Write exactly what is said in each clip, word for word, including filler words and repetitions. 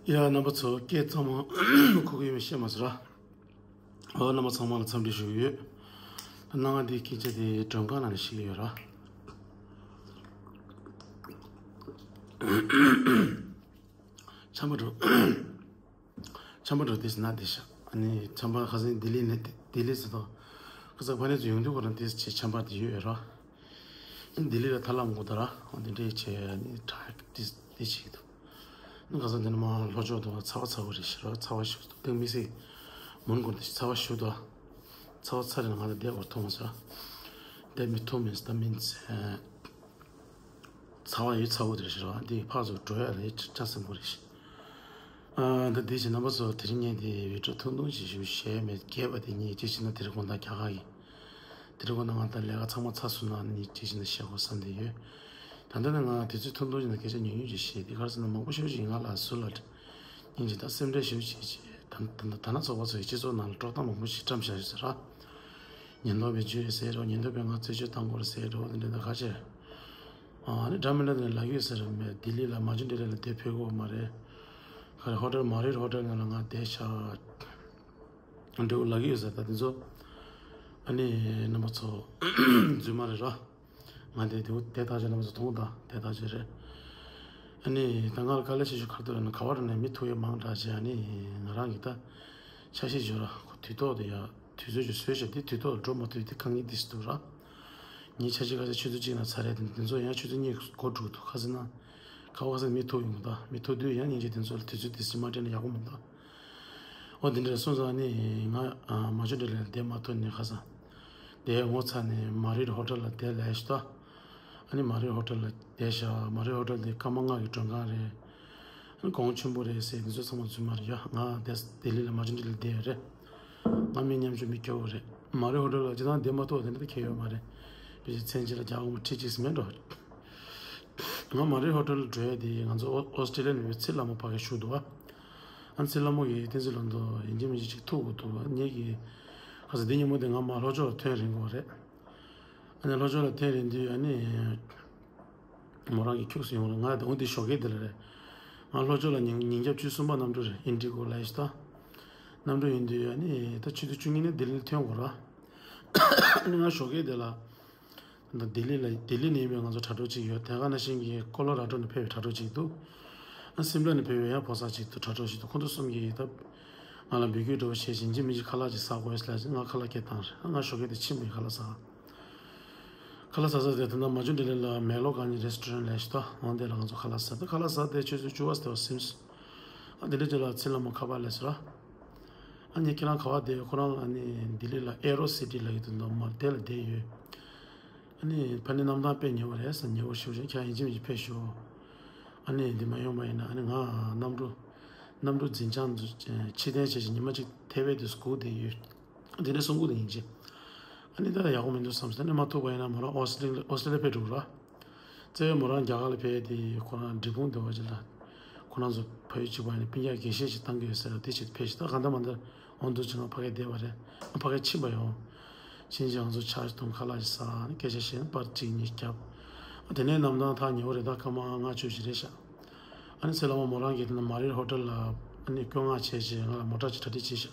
ཡ། རྣམ་པ་ཚོ་སྐད་གཙང་མ་གོ་གི་ཡོད་མེད་ཤེས་མ་སོང་ར། ཨོ། རྣམ་པ་ཚང་མ་ལ་འཚམས་འདྲི་ཞུ་གི་ཡོད། ད་གནའ་སྔ་འདིའི་སྐད་ཆ་དེ་མགྲོན་ཁང་ནང་ནས་བཤད་ཀྱི་ཡོད་ར། ཆམ་པ་འགྲོ། ཆམ་པ་འགྲོ་དེ་ཟེར་ན་དེ་ཤ། ཨ་ནི་ཆམ་པ་ཁ་སང་ལྡི་ལི་ནས་ལྡི་ལི་ཟེར་དོ། ཁ་སང་ཕ་ནས་ཚུར་ཡོང་དུས་ཁོ་རང་དེ་ཆེ་ཆམ་པ་དེ་ཡོད་ར། ལྡི་ལི་ལ་ཐར་ལམ་གོ་ད་ར། འོ་དེ་འདྲས་བྱས་ནས་དྲག་དེ་དེ་བྱེད་ཀྱི་འདུག་ཁ་སང་དེ་ནས་མ་ལྷོ་ཕྱོགས་དུ་ཚ་བ་ཚ་བོ་རེད་ཤི་ར། ཚ་བ་ཞུ་དུ་དེང་མི་སྲིད་མོན་གྷོ་དེ་ཚ་བ་ཞུ་དུ། ཚ་བ་ཚ་རེད་ང་ལ་བསྡད་བར་ཐོག་མ་ཟེར། བསྡད་མི་ཐོག་མིན་ཟེར་ད་མིན་ཚེ། ཚ་བ་ཡོད་ཚ་བོ་དེ་རེད་ཤི་ར། འདི་ཕར་ཚུར་འགྲོ་ཡ་རེད་ཅག་སེམས་པོ་རེད་ཤི། ཨ། ད་དེ་བཞིན་རྣམ་པ་ཚོ་དེ་རིང་ངས་དེ་བི་ཌིའོ་ཐུང་ཐུང་ཞིག་ཞུ་བཤད་མེད་རྒྱས་པ་དེ་ངས་ཅི་བྱེད་ན་དེ་རིང་དགོང་དག་རྒྱ་གར་གྱི་དེ་རིང་དགོང་དག་ང་ད་ལས་ཀ་ཚང་མ་ཚར་སོང་ན་ནི་ཅི་བྱེད་ན་བཤད་དགོས་བསམ་དེ་ཡོད། ད་ལྟ་ནི་ང་དུས་ཚོད་ཐུང་ཐུང་ཞིག་ན་སྐད་ཆ་ཉུང་ཉུང་ཞིག་བཤད་དེ་གར་སོང་ན་མང་པོ་ཤོར་ཞིག་ང་ལ་ཟུར་ལ་སྙིང་རྗེ་དང་སེམས་ཁྲལ་ཞུ་བྱེད་ཅེས་ད་ད་ད་ན་ཚོགས་པ་ཚོ་ཡི་སྤྱི་ཚོགས་ནང་ལ་དཀྲོག་གཏམ་མང་པོ་ཞིག་བཀྲམ་བཞག་ཡོད་ཟེར་ར། ཉེན་རྟོག་པས་བརྗོད་ཟེར་རོ། ཉེན་རྟོག་པས་ང་རྩད་གཅོད་བཏང་དགོས་རེད་ཟེར་རོ། འདི་འདྲ་ད་ག་བྱས། ཨ་ནི་འདྲ་མི་འདྲ་དེ་ལབ་ཡོད་ཟེར་རོ། མེད་ལྡི་ལི་ལ་མ་ཇུ་ལི་ལ་བསྡད་ཕོད་གོ་མ་རེད། ག་རེ་ཧོ་ཊེལ་མ་རི་ཨོཊ་ཧོ་ཊེལ་ནང་ལ་ང་བསྡད་ཤག་འདྲ་བོ་ལབ་ཡོད་ཟེར། ད་དེ་ཚོ་ཨ་ནི་རྣམ་པ་ཚོ་རྫུན་མ་རེད་ར། ང་དེ་དེ་དེ་ཐག་ཆོད་རྣམ་པ་ཚོ་མཐོང་དང་དེ་ཐག་ཆོད་རེད། ཨ་ནི་ད་ང་ལ་དཀའ་ལས་ཆེ་ཤོས་ག་རེ་འདུག་ལབ་ན་ག་བ་རེ་ནས་མི་ཐུག་ཡོད་མང་དྲགས་བྱས། ཨ་ནི་ང་རང་གི་ད་འཆར་གཞི་བརྗོད་ར་ཁོ་དུས་ཐོག་དེ་ཡ་དུས་ཚོད་ཅིག་བཟོས་བྱས་དེ་དུས་ཐོག་ལ་འགྲོ་མ་ཐུབ་དེ་དཀའ་ངལ་དེ་སུ་འདུག་ར། ངའི་འཆར་གཞི་ཁ་ཤས་ཆུ་ཚོད་གཅིག་ནང་ཚར་རེད་དེ་དེ་ཚོ་ཡང་ཆུ་ཚོད་གཉིས་འགོར་འགྲོ་འདུག་ཁ་སང་ན་ག་བ་ག་ས་མི་ཐུག་ཡོང་གི་ད་མི་ཐུག་དུས་ཡང་སྙིང་རྗེ། དེ་ཚོ་ལ་དུས་ཚོད་དེ་ཟིན་མ་སྤྲད་ན་ཡག་པོ་མི་འདུག་འོ་དེ་འདྲ་སོང་ཙང་ནི་ང་ཨ་མ་ཇུ་ལི་ལ་བསྡད་མ་ཐུབ་ནས་ཁ་སང་བསྡད་ངོ་ཚ་ནས་མ་རི་ཨོཊ་ཧོ་ཊེལ་ལ་བསྡད་ལབ་ཤི་ད། ཨ་ནི་མ་རི་ཨོཊ་ཧོ་ཊེལ་ལ་བསྡད་ཤག་མ་རི་ཨོཊ་ཧོ་ཊེལ་དེ་སྐར་མ་ལྔ་གི་མགྲོན་ཁང་རེད། ཨ་ནི་གོང་ཆེན་པོ་རེད་ཟེར་དེ་ཚོ་ཚང་མ་རྫུན་མ་རེད་ཡ། ང་བསྡད་ལྡི་ལི་ལ་མ་ཇུ་ལི་ལ་བསྡད་ཡོད་རེད། ང་མི་ཉམ་ཆུང་མི་སྐྱོ་བོ་རེད། མ་རི་ཨོཊ་ཧོ་ཊེལ་ལ་སྤྱིར་བཏང་བསྡད་མ་ཐུབ་པ་དེ་འདྲ་ཁེལ་ཡོད་མ་རེད། དཔེ་ཆ་མཚན་གཅིག་ལ་བརྒྱ་དགུ་མ་ཁྲི་གཅིག་ཟིན་མེད་འགྲོ། ང་མ་རི་ཨོཊ་ཧོ་ཊེལ་འགྲོ་ཡ་དེ་ང་ཚོ་ཨོ་ཨོ་སི་ཀྲི་ལི་ཡ་ནས་ཚེ་ལྷ་མོ་ཕ་གིར་བཞུགས་འདུག་བ། ཨ་ཚེ་ལྷ་མོ་གིས་བསྟན་འཛིན་ལགས་འདུག་ཡིན་གཅིག་མིན་གཅིག་ཅིག་ཐུག་དགོས་འདུག་ངེད་ཀྱིས་ཁ་སང་འདི་ཉིན་མོ་དེ་ང་མར་ལྷོ་ཕྱོགས་ལ་ཐོན་རན་དགོས་རེད། ཨ་ནི་ལྷོ་ཕྱོགས་ལ་ཐོན་རན་དུས་ཨ་ནི་མོ་རང་གིས་ཁྱུག་སེ་ཡོང་རེད། ང་དེ་འོ་དེ་ཞོགས་ཀས་དེ་ལ་རེད། ང་ལྷོ་ཕྱོགས་ལ་ཉིན་ཉིན་རྒྱབ་བཅུ་གསུམ་པ་གནམ་གྲུ་རེད། ཨིན་ཌི་གོ་ལབ་ཡ་ཞིག་ད། གནམ་གྲུ་ཡིན་དུས་ཨ་ནི་ད་ཆུ་ཚོད་བཅུ་གཉིས་ནས་ལྡི་ལི་ཐོན་དགོས་ར། ཨ་ནི་ང་ཞོགས་ཀས་དེ་ལ། ད་ལྡི་ལི་ལ་ལྡི་ལི་ནས་ཡིན་པའི་ང་ཚོ་དྲ་གྲོགས་གཅིག་ཡོད། དེ་ག་ནང་བཞིན་གྱི་ཀོ་ལོ་ར་ཌོ་ནས་ཕེབས་པའི་དྲ་གྲོགས་གཅིག་འདུག་ཨ་སིམ་ལ་ནས་ཕེབས་པའི་ཡང་ཕོ་གསར་གཅིག་འདུག་དྲ་གྲོགས་གཅིག་འདུག་ཁོང་ཚོ་གསུམ་གྱིས་ད་ང་ལ་འབོད་སྐུལ་འདྲ་བོ་བྱས་བྱས་ཡིན་གཅིག་མིན་གཅིག་ཁ་ལག་ཅིག་ཟ་དགོས་ལབ་བྱས་ང་ཁ་ལག་སྐད་བཏང་རེད། ཨ་ང་ཞོགས་ཀས་དེ་ཕྱིན་པའི་ཁ་ལག་ཟ། ཁ་ལག་ཟ་ས་དེ་ད་ལྟ་མ་ཇུ་ལི་ལ་མེ་ལོ་ག་ནི་རེ་སི་ཊོ་རན་ལབ་ཞིག་ད། འོང་དེ་ལ་ང་ཚོ་ཁ་ལག་ཟ། ད་ཁ་ལག་ཟ་དེ་ཆུ་ཚོད་བཅུ་པ་ཟེར་བ་སིམ་སོང་། ཨ་དེ་འདྲ་ཅིག་ལ་ཚེ་ལྷ་མོ་ཁ་པར་སླེབས་སོང་ར། ཨ་ནི་ཁྱེད་རང་ག་པར་བསྡད་ཡོད། ཁོ་རང་ཨ་ནི་ལྡི་ལི་ལ་ཨེ་རོ་སི་ཊི་ལབ་ཀྱི་འདུག་མར་དེ་ལ་བསྡད་ཡོད། ཨ་ནི་ཕ་ནི་གནམ་ཐང་དཔེ་ཉེ་བོ་རེད་ཟེར། ཉེ་བོ་ཞེ་པོ་ཅིག་ཁྱེད་རང་ཡིན་གཅིག་མིན་གཅིག་ཕེབས་ཤོག་ཨ་ནི་འདི་མ་ཡོང་པ་ཡིན་ན་ཨ་ནི་ང་གནམ་གྲུ་གནམ་གྲུ་འཛིན་བྱང་དུ་ཕྱིར་འཐེན་བྱས་ཤིང་ཉི་མ་གཅིག་ཐེ་བའི་དུས་སུ་སྒུག་བསྡད་ཡོད། དེ་ནས་གསུང་གི་འདུག་ཡིན་གཅིག་ཨ་ནི་ད་ཡག་པོ་མི་འདུག་བསམ་སོང་། ཨ་ནི་མ་ཐུག་པ་ཡིན་ན་མོ་རང་ཨོ་སི་ཀྲི་ལི་ཨོ་སི་ཀྲི་ལི་ཡ་ཕེབས་འགྲོ་གི་ར། བཙལ་བའི་མོ་རང་རྒྱ་གར་ལ་ཕེབས་ཏེ་ཁོ་རང་འབྲས་སྤུངས་སྡེ་བ་ཅིག་ལ། ཁོ་རང་ཚོ་ཕ་ཡུལ་གཅིག་པ་ཡིན་ན་སྤུན་ཀྱག་དགེ་བཤེས་ཤིག་བཏང་གི་ཡོད་ཟེར་ལ་དེ་ཆེད་དུ་ཕེབས་ཤིག་ད་གང་ལྟར་མ་ལྟར་འོང་དུས་ཅིག་ང་ཕ་གིར་བསྡད་པ་རེད། ཨ་ཕ་གིར་ཕྱིན་པ་ཡོང་། ཕྱིན་ཅིག་ང་ཚོ་ཆ་ཞིག་འཐུང་ཁ་ལག་ཞིག་ཟ། ཨ་ནི་སྐད་ཆ་བཤད་ན་པར་གཅིག་གཉིས་བརྒྱབ། ཨ་དེ་ནས་གནམ་ཐང་ཐག་ཉེ་བོ་རེད། ད་སྐར་མ་ལྔ་བཅུ་ཞིག་རེད་ཤག་ཨ་ནི་ཚེ་ལྷ་མོ་མོ་རང་གིས་དེ་ན་མ་རི་ཨོཊ་ཧོ་ཊེལ་ལ་ཨ་ནི་བཀོད་མངགས་བྱས་བྱས་ང་ལ་མོ་ཊ་ཅིག་གྲ་སྒྲིག་བྱས་ཤག་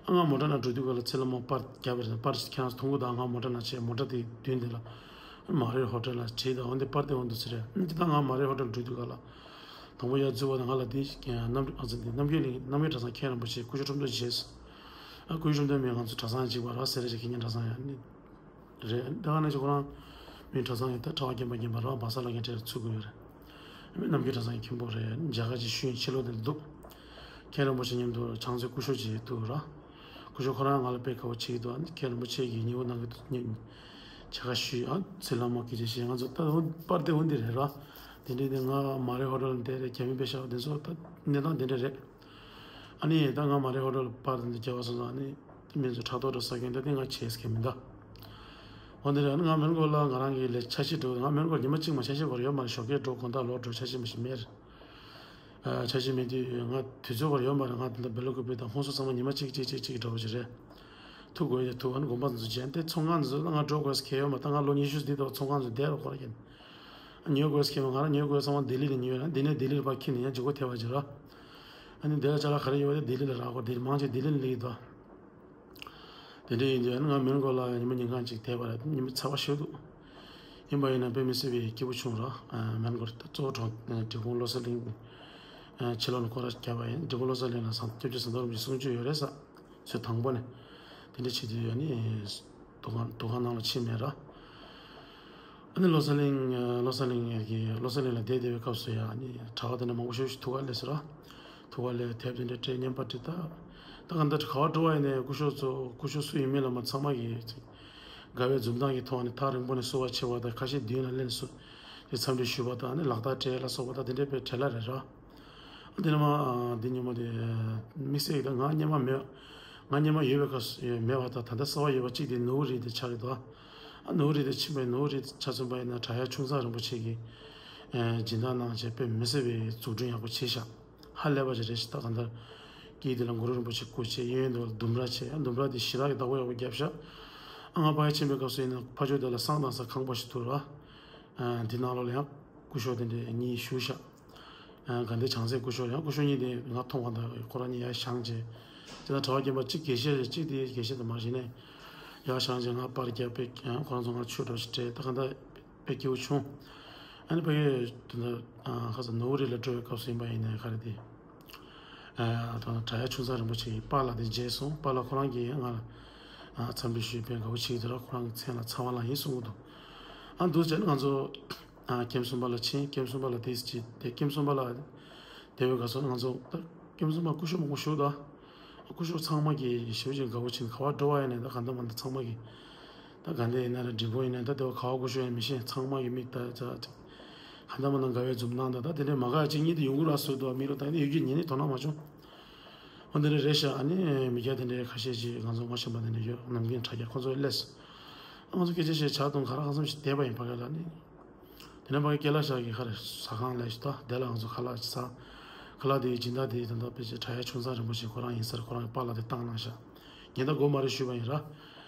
ཨ་ང་མོ་ཊ་ནང་འགྲོ་དུས་ག་ལ་ཚེ་ལྷ་མོ་པར་བརྒྱབ་པ་རེད། པར་ཁྱེད་རང་ཚོ་མཐོང་གི་འདུག་ང་མོ་ཊ་ནང་བྱས་མོ་ཊ་དེ་མདུན་དེ་ལ་མ་རི་ཨོཊ་ཧོ་ཊེལ་ལ་བྲིས་དང་འོན་ཏེ་པར་དེ་འོང་འདུག་ཟེར་རེད། ཨ་ནི་ད་ང་མ་རི་ཨོཊ་ཧོ་ཊེལ་འགྲོ་དུས་ག་ལ་དང་པོ་ཡར་འཛུལ་བ་དང་ང་ལ་དེ་གནམ་གྲུ་ཨ་ཙི་འདི་རྣམ་རྒྱལ་གླིང་རྣམ་རྒྱལ་གྲྭ་ཚང་མཁན་རིན་པོ་ཆེ་སྐུ་ཞབས་ཁྲོམ་མདོ་རྗེས་སུ། ཨ་སྐུ་ཞབས་ཁྲོམ་མདོ་མི་ང་ཚོ་གྲྭ་ཚང་གཅིག་པ་ར་སེ་ར་བྱེས་དགེ་བསྙེན་གྲྭ་ཚང་ཡང་ནི། རེད། ད་ག་ནང་བཞིན་ཁོ་རང་མི་གྲྭ་ཚང་ཡིན་ད་གྲྭ་པ་རྒན་པ་རྒན་པ་ར་བ་ས་ལ་རྒན་གྲས་ལ་ཚུད་དགོས་ཡོད་རེད། མི་རྣམ་རྒྱལ་གྲྭ་ཚང་གི་མཁན་པོ་རེད། མཇལ་ཁ་ཅིག་ཞུས་ཡིན་ཕྱི་ལོགས་དེ་ལ་འདུག་མཁན་རིན་པོ་ཆེ་མཉམ་དུ་ཕྱག་མཛོད་སྐུ་ཞབས་ཅིག་འདུག་ར། སྐུ་ཞབས་ཁོ་རང་ང་ལ་དཔེ་དགའ་བོ་བྱེད་ཀྱི་འདུག་ཨ་ནི་མཁན་རིན་པོ་ཆེ་གིས་ཉེ་བོ་གནང་གི་འདུག་མཇལ་ཁ་ཞུས། ཨ་ཚེ་ལྷ་མོ་སྐད་ཆ་བཤད། ང་ཚོ་ད་འོ་པར་དེ་འོ་འདི་རེད་ར། དེ་འདྲའི་དེ་ང་མ་རི་ཨོཊ་ཧོ་ཊེལ་འདི་རེད། རྒྱ་མི་དཔེ་ཤག་དེ་ཚོ་ད་གནས་སྟངས་དེ་འདྲ་རེད། ཨ་ནི་ད་ང་མ་རི་ཨོཊ་ཧོ་ཊེལ་པར་དེ་འདི་རྒྱབ་པ་སོང་ཙང་ཨ་ནི། དེ་མིན་ཚོ་ཕྲག་དོག་འགྲོ་ས་མཁན་ད་དེ་ང་བྱས་ས་མཁན་མིན་ད། འོ་འདི་རེད། ང་མོན་གྷོ་ལ་ང་རང་གི་ལས་འཆར་གཞི་འགྲོ། ང་མོན་གྷོ་ཉི་མ་གཅིག་མ་འཆར་གཞི་བར་ཡོད་མ་རེད། ཞོགས་ཀས་འགྲོ་དགོང་དག་ལོག་འགྲོ་འཆར་གཞི་མ་ཞིག་མེད། འཆར་གཞི་མེད་དུས་ང་དུས་ཚོད་བར་ཡོད་མ་རེད། ང་དེ་འདྲ་སྦེལ་ཀོབ་དང་ཧོན་སུར་ཚང་མ་ཉི་མ་གཅིག་གཅིག་གཅིག་གཅིག་འདྲ་བོ་ཞིག་རེད། ཐུག་དགོས་ཡ་ཐུག་ཨ་ནི་དགོན་པ་འཛུལ་བྱས་ཨ་ནི་དེ་ཚོང་ཁང་འཛུལ་ལ་ང་འགྲོ་དགོས་ས་གལ་ཡོད་མ་རེད། ད་ང་ལོ་ཉི་ཤུ་འདི་ལྟ་བུ་ཚོང་ཁང་འཛུལ་བསྡད་རོགས་ཁོ་ར་ཡིན། ཉོ་དགོས་ས་གལ་མ་ང་རང་ཉོ་དགོས་ཚང་མ་ལྡི་ལི་ནས་ཉོས་ཡོད་ན་འདི་ནས་ལྡི་ལི་ལ་ཕར་འཁྱེར་ནས་ཡང་ལྗིད་ཁོག་ཐེབས་པ་ཅིག་ར། ཨ་ནི་དེ་ལ་ཅ་ལག་ག་རེ་ཡོད་པ་དེ་ལྡི་ལི་ལ་རག་གོ། དེ་མང་ཆེ་ལྡི་ལི་ལ་སླེབས་ཀྱི་འདུག་དེ་འདྲ་ཡིན་དུས་ཨ་ནི་ང་མོན་གྷོ་ལ་ཉི་མ་ཉིན་གང་ཅིག་བསྡད་པ་རེད། ཉི་མ་ཚ་བ་ཞེ་པོ་འདུག་ཡིན་པ་ཡིན་ན་དཔེ་མི་སྲིད་པའི་སྐྱིད་པོ་བྱུང་ར། མོན་གྷོ་གཙོ་བོ་གྲོང་འབྲས་སྤུངས་བློ་གསལ་གླིང་། ཕྱི་ལོགས་ནས་སྐོར་ར་བརྒྱབ་པ་ཡིན། འབྲས་སྤུངས་བློ་གསལ་གླིང་ལ་སངས་སྐྱབས་རྗེ་ཟམ་གདོང་རིན་པོ་ཆེ་གསུང་ཆོས་ཡོད་རེད་ས། ཚོད་དང་པོ་ནས་དེ་འདྲ་བྱེད་དུས་ཨ་ནི་འདུ་ཁང་འདུ་ཁང་ནང་ལ་ཕྱིན་མེད་ར། ཨ་ནི་བློ་གསལ་གླིང་། བློ་གསལ་གླིང་གི་བློ་གསལ་གླིང་ལ་བསྡད་བསྡད་པའི་སྐབས་སུ་ཡང་ཨ་ནི་གྲྭ་པ་དེ་འདྲ་མང་པོ་ཞེ་པོ་ཞིག་ཐུག་ག་སླེབས་སོང་ར། ཐུག་ག་སླེབས། དེབ་དེ་འདྲ་སྤྲད། བརྙན་པར་བྲིས། ད་ད་ག་འདྲ་ག་པར་འགྲོ་བ་ཡིན་ནའི་སྐུ་ཞབས་ཚོ་སྐུ་ཞབས་སུ་ཡིན་མིན་ལ་མ་ཚང་མ་གིས་དགའ་བའི་འཛུམ་མདངས་ཀྱི་ཐོག་ནས་ཐག་རིང་པོ་ནས་བསུ་བ་བྱེད་པ་དང་། ཁ་ཤས་མདུན་ལ་སླེབས་ནས་སུ་དེ་འཚམས་འདྲི་ཞུས་པ་དང་། ཨ་ནི་ལག་རྟགས་སྤྲད་ལ་སོགས་པ་དང་དེ་འདྲ་དཔེ་བྲེལ་བ་རེད་ར། དེ་ནས་མ་འདི་ཉིན་མོ་དེ་དམིགས་བསལ་གྱི་ད་ང་སྔོན་མ་མེད། ང་སྔོན་མ་ཡོད་པའི་སྐབས་སུ་མེད་པ་དང་། ད་ལྟ་གསར་པ་ཡོད་པ་གཅིག་དེ་ནོར་བུ་རི་དེ་ཆགས་ཀྱི་འདུག་ཨ་ནོར་བུ་རི་དེ་ཕྱིན་པའི་ནོར་བུ་རི་དེ་ཆ་མཚོན་པ་ཡིན་ན་བྲག་གཡབ་ཆུང་ཚང་རིན་པོ་ཆེ་གིས་སྦྱིན་བདག་གནང་བྱས་དཔེ་མི་སྲིད་པའི་འཛུགས་སྐྲུན་ཡག་པོ་བྱས་ཤག་ཧ་ལས་པ་ཅིག་རེད་ཤག་ད་གང་ལྟར་དཀྱིལ་དེ་ལ་གུ་རུ་རིན་པོ་ཆེ་སྐུ་བྱས། གཡས་གཡོན་དེ་ལ་ལྡུམ་ར་བྱས། ལྡུམ་ར་དེ་ཞེ་དྲག་གི་བདག་པོ་ཡག་པོ་བརྒྱབ་ཤག་ཨ་ང་ཕ་གི་ཕྱིན་པའི་སྐབས་སུ་ཡིན་ན་ཕ་ཇོ་དེ་ལ་བསང་བཏང་ས་ཁང་པ་ཞིག་འདུག་ར། འདི་ནང་ལོགས་ལ་ཡང་སྐུ་ཞབས་དེ་འདྲ་གཉིས་བཞུགས་ཤག་དགའ་ལྡན་བྱང་རྩེ་སྐུ་ཞབས། ཡང་སྐུ་ཞབས་གཉིས་དེ་ང་མཐོང་བ་དང་ཁོ་རང་གཉིས་ཡར་བཞེངས་བྱས། དེ་ན་གྲྭ་པ་རྒན་པ་གཅིག་དགེ་བཤེས་རེད། གཅིག་དེ་དགེ་བཤེས་དང་མ་གཞི་ནས་ཡར་བཞེངས་བྱས་ང་པར་བརྒྱབ་པས། ཡང་ཁོ་རང་ཚོ་ང་ཆོས་འདྲ་ཞིག་སྤྲད། ད་ག་འདྲ་དཔེ་སྐྱིད་པོ་བྱུང་། ཨ་ནི་ཕ་གི་དེ་འདྲ་ཁ་ས་ནོར་བུ་རི་ལ་འགྲོ་བའི་སྐབས་སུ་ཡིན་པ་ཡིན་ནའི་ག་རེ་དེ། ཨ་ད་བྲག་གཡབ་ཆུང་ཚང་རིན་པོ་ཆེ་གི་པཱ་ལགས་དེ་མཇལ་སོང་། པཱ་ལགས་ཁོ་རང་གིས་ང་ལ་ཨ་འཚམས་འདྲི་ཞུས་པས་དགའ་པོ་བྱེད་ཀྱི་འདུག་ར། ཁོ་རང་གི་མཚན་ལ་ཚ་བ་ལགས་ཡིན་གསུང་གི་འདུག་ཨ་འདུག་བྱས་ན་ང་ཚོ་ཨ་ཀེམ་གསུམ་པ་ལ་ཕྱིན། ཀེམ་གསུམ་པ་ལ་དེ་ཅི་དེ་ཀེམ་གསུམ་པ་ལ་བསྡད་པའི་སྐབས་སུ་ང་ཚོ་ད་ཀེམ་གསུམ་པ་སྐུ་ཞབས་མང་པོ་བཞུགས་འདུག་སྐུ་ཞབས་ཚང་མ་གིས་ཞེ་པོ་ཅིག་དགའ་པོ་བྱས། ག་པར་འགྲོ་བ་ཡིན་ནའི་ད་ག་འདྲ་མ་འདྲ་ཚང་མ་གིས། ད་དགའ་ལྡན་ཡིན་ན་རེད། འབྲས་སྤུངས་ཡིན་ན། ད་དེ་བ་ག་པར་སྐུ་ཞབས་ཡིན་མི་ཤེས། ཚང་མ་གི་མིག་ད་ད་ད་ག་འདྲ་མ་འདྲ་དགའ་བའི་འཛུམ་མདངས་དང་། ད་དེ་འདྲའི་མ་དགའ་གཅིག་གཉིས་དེ་ཡོང་གི་རེད་ཟེར་འདུག་མིག་ལ་ད་ནི་ཡོད་རྒྱུ་ཉན་ནི་དོ་སྣང་མ་བྱུང་། འོ་དེ་འདྲ་རེད་ཤག་ཨ་ནི་མི་སྐྱ་དེ་འདྲའི་ཁ་ཤས་ཅིག་ང་ཚོ་ངོ་ཤེས་པ་དེ་འདྲ་ཡོད། ནམ་རྒྱུན་དྲ་རྒྱ་ཁོ་ཚོ་སླེབས་སོང་། ང་ཚོ་སྐད་ཆ་བཤད་ཇ་འཐུང་ག་རེ་གང་འཚམ་ཞིག་བསྡད་པ་ཡིན། ཕ་གི་ལ་ནི། དེ་ནས་ཕ་གི་ཀེ་ལ་ཤ་གི་ཁ་རེ་ཟ་ཁང་ལ་ཞིག་ད་དེ་ལ་ང་ཚོ་ཁ་ལག་ཅིག་ཟ། ཁ་ལག་དེའི་སྦྱིན་བདག་དེ་ད་ལྟ་ཕལ་ཆེར་བྲག་གཡབ་ཆུང་ཚང་རིན་པོ་ཆེ་ཁོ་རང་ཡིན་ས་རེད། ཁོ་རང་གི་པཱ་ལགས་དེ་བཏང་གནང་ཤག་ངས་ད་མགོ་མ་རེ་ཞུས་པ་ཡིན་ར།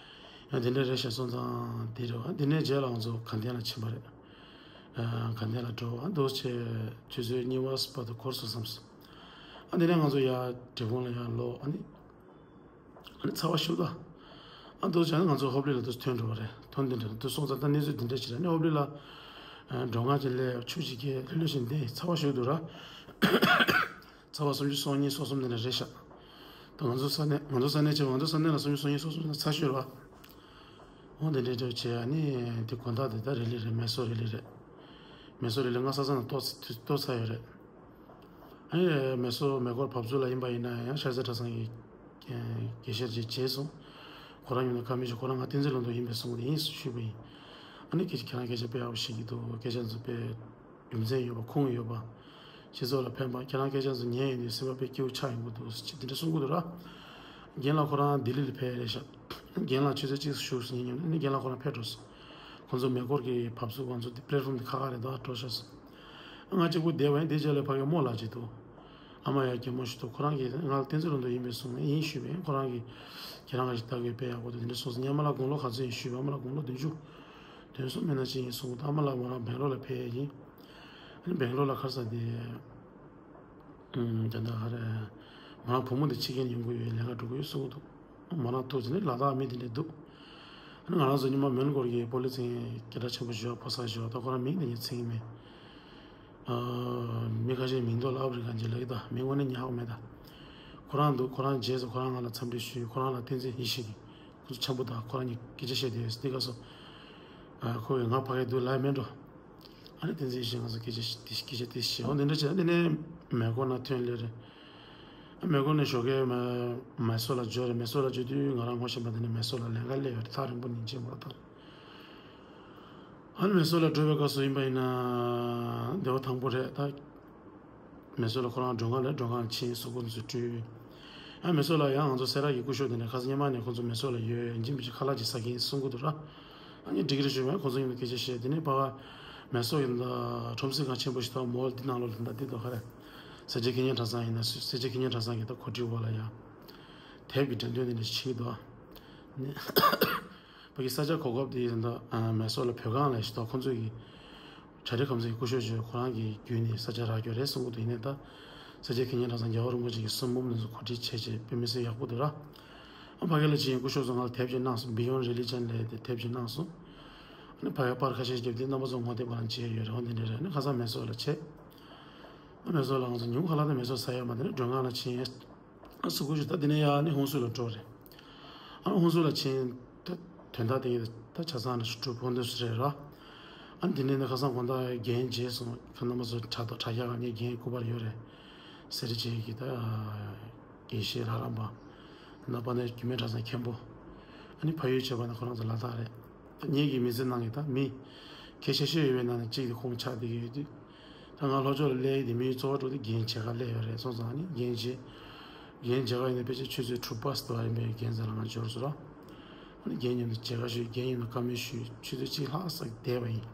ཡང་དེ་འདྲ་རེད་ཤག་སོང་ཙང་དེ་རེད་བ། དེ་ནས་རྗེས་ལ་ང་ཚོ་དགའ་ལྡན་ལ་ཕྱིན་པ་རེད། ཨ་དགའ་ལྡན་ལ་འགྲོ་བ་འདུག་བྱས་ཆུ་ཚོད་གཉིས་པ་བར་དུ་འགོར་སོང་བསམ་སོང་། ཨ་དེ་ནས་ང་ཚོ་ཡར་འབྲས་སྤུངས་ལ་ཡར་ལོག་ཨ་ནི། ཨ་ནི་ཚ་བ་ཞེ་པོ་འདུག་ཨ་འདུག་བྱས་ན་ང་ཚོ་ཧོབ་ལི་ལ་འདུག་ཐོན་འགྲོ་བ་རེད། ཐོན་དེ་འདྲ་འདུག་སོང་ཙང་ད་གནས་ཚུལ་དེ་འདྲ་ཞིག་རེད། ཨ་ནི་ཧོབ་ལི་ལ་ཨ་འགྲོ་ངག་ཅིག་སླེབས། ཆུ་ཅིག་རྒྱས། ལྷོད་ལྷོད་བྱས་བསྡད། ཚ་བ་ཞེ་པོ་འདུག་ར། ཚ་བ་སུམ་ཅུ་སོ་གཉིས་སོ་གསུམ་དེ་འདྲ་རེད་ཤག་ད་ང་ཚོ་ས་གནས་ང་ཚོ་ས་གནས་བྱས་པ་ང་ཚོ་ས་གནས་ལ་སུམ་ཅུ་སོ་གཉིས་སོ་གསུམ་ཚ་ཤོས་རེད་བ། འོ་དེ་འདྲ་འདྲ་བྱས། ཨ་ནི་དེ་དགོང་དག་དེ་ད་རི་ལི་རེད། མེ་སོར་རི་ལི་རེད། མེ་སོར་རི་ལི་ང་ས་ས་ན་ལྟོ་ལྟོ་ཚར་ཡོད་རེད། ཨ་ནི་མེ་སོར་མེ་འཁོར་བབས་ཚུགས་ལ་ཡིན་པ་ཡིན་ན་ཡང་ཤར་རྩེ་གྲྭ་ཚང་གི་དགེ་བཤེས་ཅིག་མཇལ་སོང་། ཁོ་རང་ཡིན་ན་ཁ་མི་ཤེས། ཁོ་རང་ང་བསྟན་འཛིན་ལྷུན་གྲུབ་ཡིན་པས་གསུངས་ཏེ་ཡིན་ཞུས་པ་ཡིན། ཨ་ནི་ཁྱེད་ཁྱེད་རང་སྐད་ཆ་དཔེ་ཡག་པོ་བཤད་ཀྱི་འདུག་སྐད་ཆ་ཚོ་དཔེ་རྒྱུ་མཚན་ཡོད་པ་ཁུངས་ཡོད་པ། སྤྱི་ཚོགས་ལ་ཕན་པ། ཁྱེད་རང་སྐད་ཆ་ཚོ་ཉན་ཡོང་དུས་སེམས་པ་དཔེ་སྐྱིད་པོ་ཆགས་ཡོང་གི་འདུག་ཅེས་དེ་འདྲ་གསུང་གི་འདུག་ར། རྒན་ལགས་ཁོ་རང་ལྡི་ལི་ལ་ཕེབས་རེད་ཤག་རྒན་ལགས་ཆུ་ཚོད་གཅིག་བཞུགས་སོང་ཉིན་ནས་རྒན་ལགས་ཁོ་རང་ཕེབས་འགྲོ་སོང་། ཁོང་ཚོ་མེ་འཁོར་གྱི་བབས་ཚུགས་ཁོང་ཚོ་དེ་པླེ་ཊི་ཕོམ་དེ་ཁ་ཁ་རེད། ད་འགྲོ་ཤག་སོང་། ང་གཅིག་པུ་བསྡད་པ་ཡིན། དེ་རྗེས་ལ་ཕ་གི་རྨོ་ལགས་ཅིག་འདུག་ཨ་མ་ཡང་གད་མོ་ཞིག་འདུག་ཁོ་རང་གིས་ང་ལ་བསྟན་འཛིན་ལྷུན་གྲུབ་ཡིན་པས་གསུངས་ནས་ཡིན་ཞུས་པས། ཁོ་རང་གིས་ཁྱེད་རང་ག་ཞིག་ལྟ་གི་དཔེ་ཡག་པོ་འདུག་དེ་འདྲ་གསུངས་སོང་། ཨ་མ་ལགས་དགུང་ལོ་ག་ཚོད་ཡིན་ཞུས་པས། ཨ་མ་ལགས་དགུང་ལོ་བདུན་ཅུ་དོན་གསུམ་མན་ན་ཅིག་ཡིན་གསུངས་འདུག་ཨ་མ་ལགས་མོ་རང་སྦེང་ལོར་ལ་ཕེབས་ཡིན། ཨ་ནི་སྦེང་ལོར་ལ་ག་རེ་ཟེར་དེ། ཨུམ། ད་ལྟ་ག་རེ། མོ་རང་བུ་མོ་དེ་ཕྱི་རྒྱལ་ཡོང་གི་ཡོད། ལས་ཀ་འགྲོ་གི་ཡོད་གསུང་གི་འདུག་མོ་རང་ཐུག་ཙམ་ནས་ལ་དྭགས་མི་དེ་འདྲ་འདུག་ཨ་ནི་ང་རང་ཚོ་ཉི་མ་མོན་གྷོ་གི་སྤོ་ལོ་རྩེད་མཁན་སྐད་གྲགས་ཆེན་པོ་ཞིག་ཡོད། ཕོ་གསར་ཞིག་ཡོད། ད་ཁོ་རང་མིང་དེ་ངས་ཚིག་གི་མེད། ཨ། མི་ཁ་ཤས་མིང་ཐོག་ལ་ཨབ་རི་ཀན་ཅིག་ལབ་ཀྱི་འདུག་མིང་དངོས་གནས་ཉན་ཧ་གོ་མེད་ད། ཁོ་རང་འདུག་ཁོ་རང་རྗེས་སུ་ཁོ་རང་ང་ལ་འཚམས་འདྲི་ཞུས། ཁོ་རང་ལ་བསྟན་འཛིན་ཡེ་ཤེས་ཀྱིས་ཁོ་ཚོ་འཆམ་པོ་དང་ཁོ་རང་གཉིས་སྐད་ཆ་བཤད་བསྡད་ཡོད། དེ་སྐབས་སུ། ཨ། ཁོ་གིས་ང་ཕ་གིར་འདུག་ལབ་མེད་འགྲོ། ཨ་ནི་བསྟན་འཛིན་ཡེ་ཤེས་ང་ཚོ་སྐད་ཆ་དེ་སྐད་ཆ་དེ་བཤད། འོ་དེ་འདྲ་བྱས། དེ་ནས་མེ་འཁོར་ནང་ཐོན་སླེབས་རེད། ཨ། མེ་འཁོར་ནས་ཞོགས་ཀས་མེ་མེ་སོར་ལ་འབྱོར་རེད། མེ་སོར་ལ་འབྱོར་དུས་ང་རང་ངོ་ཤེས་པ་དེ་ནས་མེ་སོར་ལ་ལས་ཀ་སླེབས་ཡོད་རེད། ཐག་རིང་པོ་ཉིན་གཅིག་མ་གཏོགས། ཨ་ནི་མེ་སོར་ལ་འགྲོ་བའི་སྐབས་སུ་ཡིན་པ་ཡིན་ན་སྡེ་བ་དང་པོ་རེད་ད། མེ་སོར་ལ་ཁོ་རང་མགྲོན་ཁང་རེད། མགྲོན་ཁང་ལ་ཕྱིན། གཟུགས་པོ་ཚོ་བཀྲུས། ཨ། མེ་སོར་ལ་ཡང་ང་ཚོ་སེ་ར་གི་སྐུ་ཞབས་དེ་ནས་ཁ་སང་སྔོན་མ་ནས་ཁོང་ཚོ་མེ་སོར་ལ་ཡོད། ཡིན་གཅིག་མིན་གཅིག་ཁ་ལག་ཅིག་ཟ་གི་ཡིན་གསུང་གི་འདུག་ར། ཨ་ནི་འགྲིག་གི་རེད་ཞུས་པས་ཁོང་ཚོ་མཉམ་དུ་སྐད་ཆ་བཤད། དེ་ནས་ཕ་ག་མེ་སོར་ཡིན་ད་ཁྲོམ་སའི་ཁང་ཆེན་པོ་ཞིག་འདུག་མོལ་འདི་ནང་ལོགས་ལ་ད་འདི་འདུག་ག་རེ། སེར་བྱེས་སྐད་གཉེར་གྲྭ་ཚང་ཡིན་ན་སེར་བྱེས་སྐད་གཉེར་གྲྭ་ཚང་གི་ད་གོ་སྒྲིག་འོག་ལ་ཡ། དེབ་ཀྱི་འགྲེམས་སྟོན་དེ་འདྲ་ཞིག་བྱེད་ཀྱི་འདུག་ཨ། ནི། ཕ་གི་ས་ཆ་གོ་སྐབས་དེ་ཡིན་ད་མེ་སོར་ལ་བོད་ཁང་ལ་ཞིག་ད་ཁོང་ཚོ་གི་བྲག་རི་ཁམས་ཚན་གྱི་སྐུ་ཞབས་ཚོས་ཁོ་རང་གི་བརྒྱུད་ནས་ས་ཆ་རག་རྒྱུ་རེད་གསུང་གི་འདུག་ཡིན་ནའི་ད་ སེར་སྐྱ་མཁས་སྙན་གྲྭ་ཚང་རྒྱལ་བ་རིན་པོ་ཆེ་གི་གསུང་འབུམ་དེ་ཚོ་གོ་སྒྲིག་བྱས་བྱས་དཔེ་མི་སྲིད་ཡག་པོ་འདུག་ར། ཨ་ཕ་གི་ལ་ཅིག་སྐུ་ཞབས་ཚོ་ང་ལ་དེབ་ཅིག་གནང་སོང་། Beyond Religion ལབ་དེ་དེབ་ཅིག་གནང་སོང་། ཨ་ནི་ཕ་གིར་པར་ཁ་ཤས་བརྒྱབ་དུས་རྣམ་པ་ཚོ་ངོ་དེབ་ག་རང་བྱས་ཡོད་རེད། འོ་འདི་འདྲ་རེད། ཨ་ནི་ཁ་སང་མེ་སོར་ལ་བྱས། ཨ་མེ་སོར་ལ་ང་ཚོ་ཉུང་ཁ་ལག་དང་མེ་སོར་ཟ་ཡོད་མ་རེད། ཨ་ནི་མགྲོན་ཁང་ལ་ཕྱིན། ཨ་སུ་ཁུ་ཞུ་ད་འདི་ནས་ཡར་ནི་ཧུན་སུར་ལ་འགྲོ་རེད། ཨ་ཧུན་སུར་ལ་ཕྱིན། ད་དོན་དག་དེ་ད་ཆ་ཚང་ནས་སུ་གྲུབ་ཕོན་འདོད་སུ་རེད་ར། ཨ་འདི་ནས་ནི་ཁ་སང་དགོང་དག་རྒན་བརྗེད་སོང་། ཁ་རྣམ་པ་ཚོ་དྲ་ཐོག་དྲ་རྒྱ་ག་ནས་རྒན་སྐུ་པར་ཡོད་རེད། སེ་རི་བྱེས་ཀྱི་ད་དགེ་བཤེས་ལྷ་རམས་པ། ན་པ་ནས་རྒྱུད་སྨད་གྲྭ་ཚང་མཁན་པོ། ཨ་ནི་ཕ་ཡུལ་བྱས་པ་ནི་ཁོ་རང་ཚོ་ལ་དྭགས་རེད། ངེད་ཀྱི་མི་ཚེ་ནང་གི་ད་མི་གལ་ཆེ་ཤོས་ཡོད་པའི་ནང་ནས་གཅིག་དེ་ཁོང་ཆགས་བསྡད་ཀྱི་ཡོད་དུས། ད་ང་ལྷོ་ཕྱོགས་ལ་སླེབས་ཡོད་དེ་མིའི་གཙོ་བོ་འགྲོ་དེ་རྒན་བྱེས་ཀ་སླེབས་ཡོད་རེད། སོང་ཙང་ནི་རྒན་བྱེས། རྒན་བྱེས་ཀ་ཡིན་ན་ཕལ་ཆེར་ཆུ་ཚོད་དྲུག་པ་ཙམ་ཡིན་པའི་རྒན་ཚོ་ལ་ང་འབྱོར་སོང་ར། ཨ་ནི་རྒན་མཉམ་དུ་མཇལ་ཁ་ཞུས། རྒན་མཉམ་དུ་བཀའ་མོལ་ཞུས། ཆུ་ཚོད་གཅིག་ལྷག་ཙམ་བསྡད་པ་ཡིན།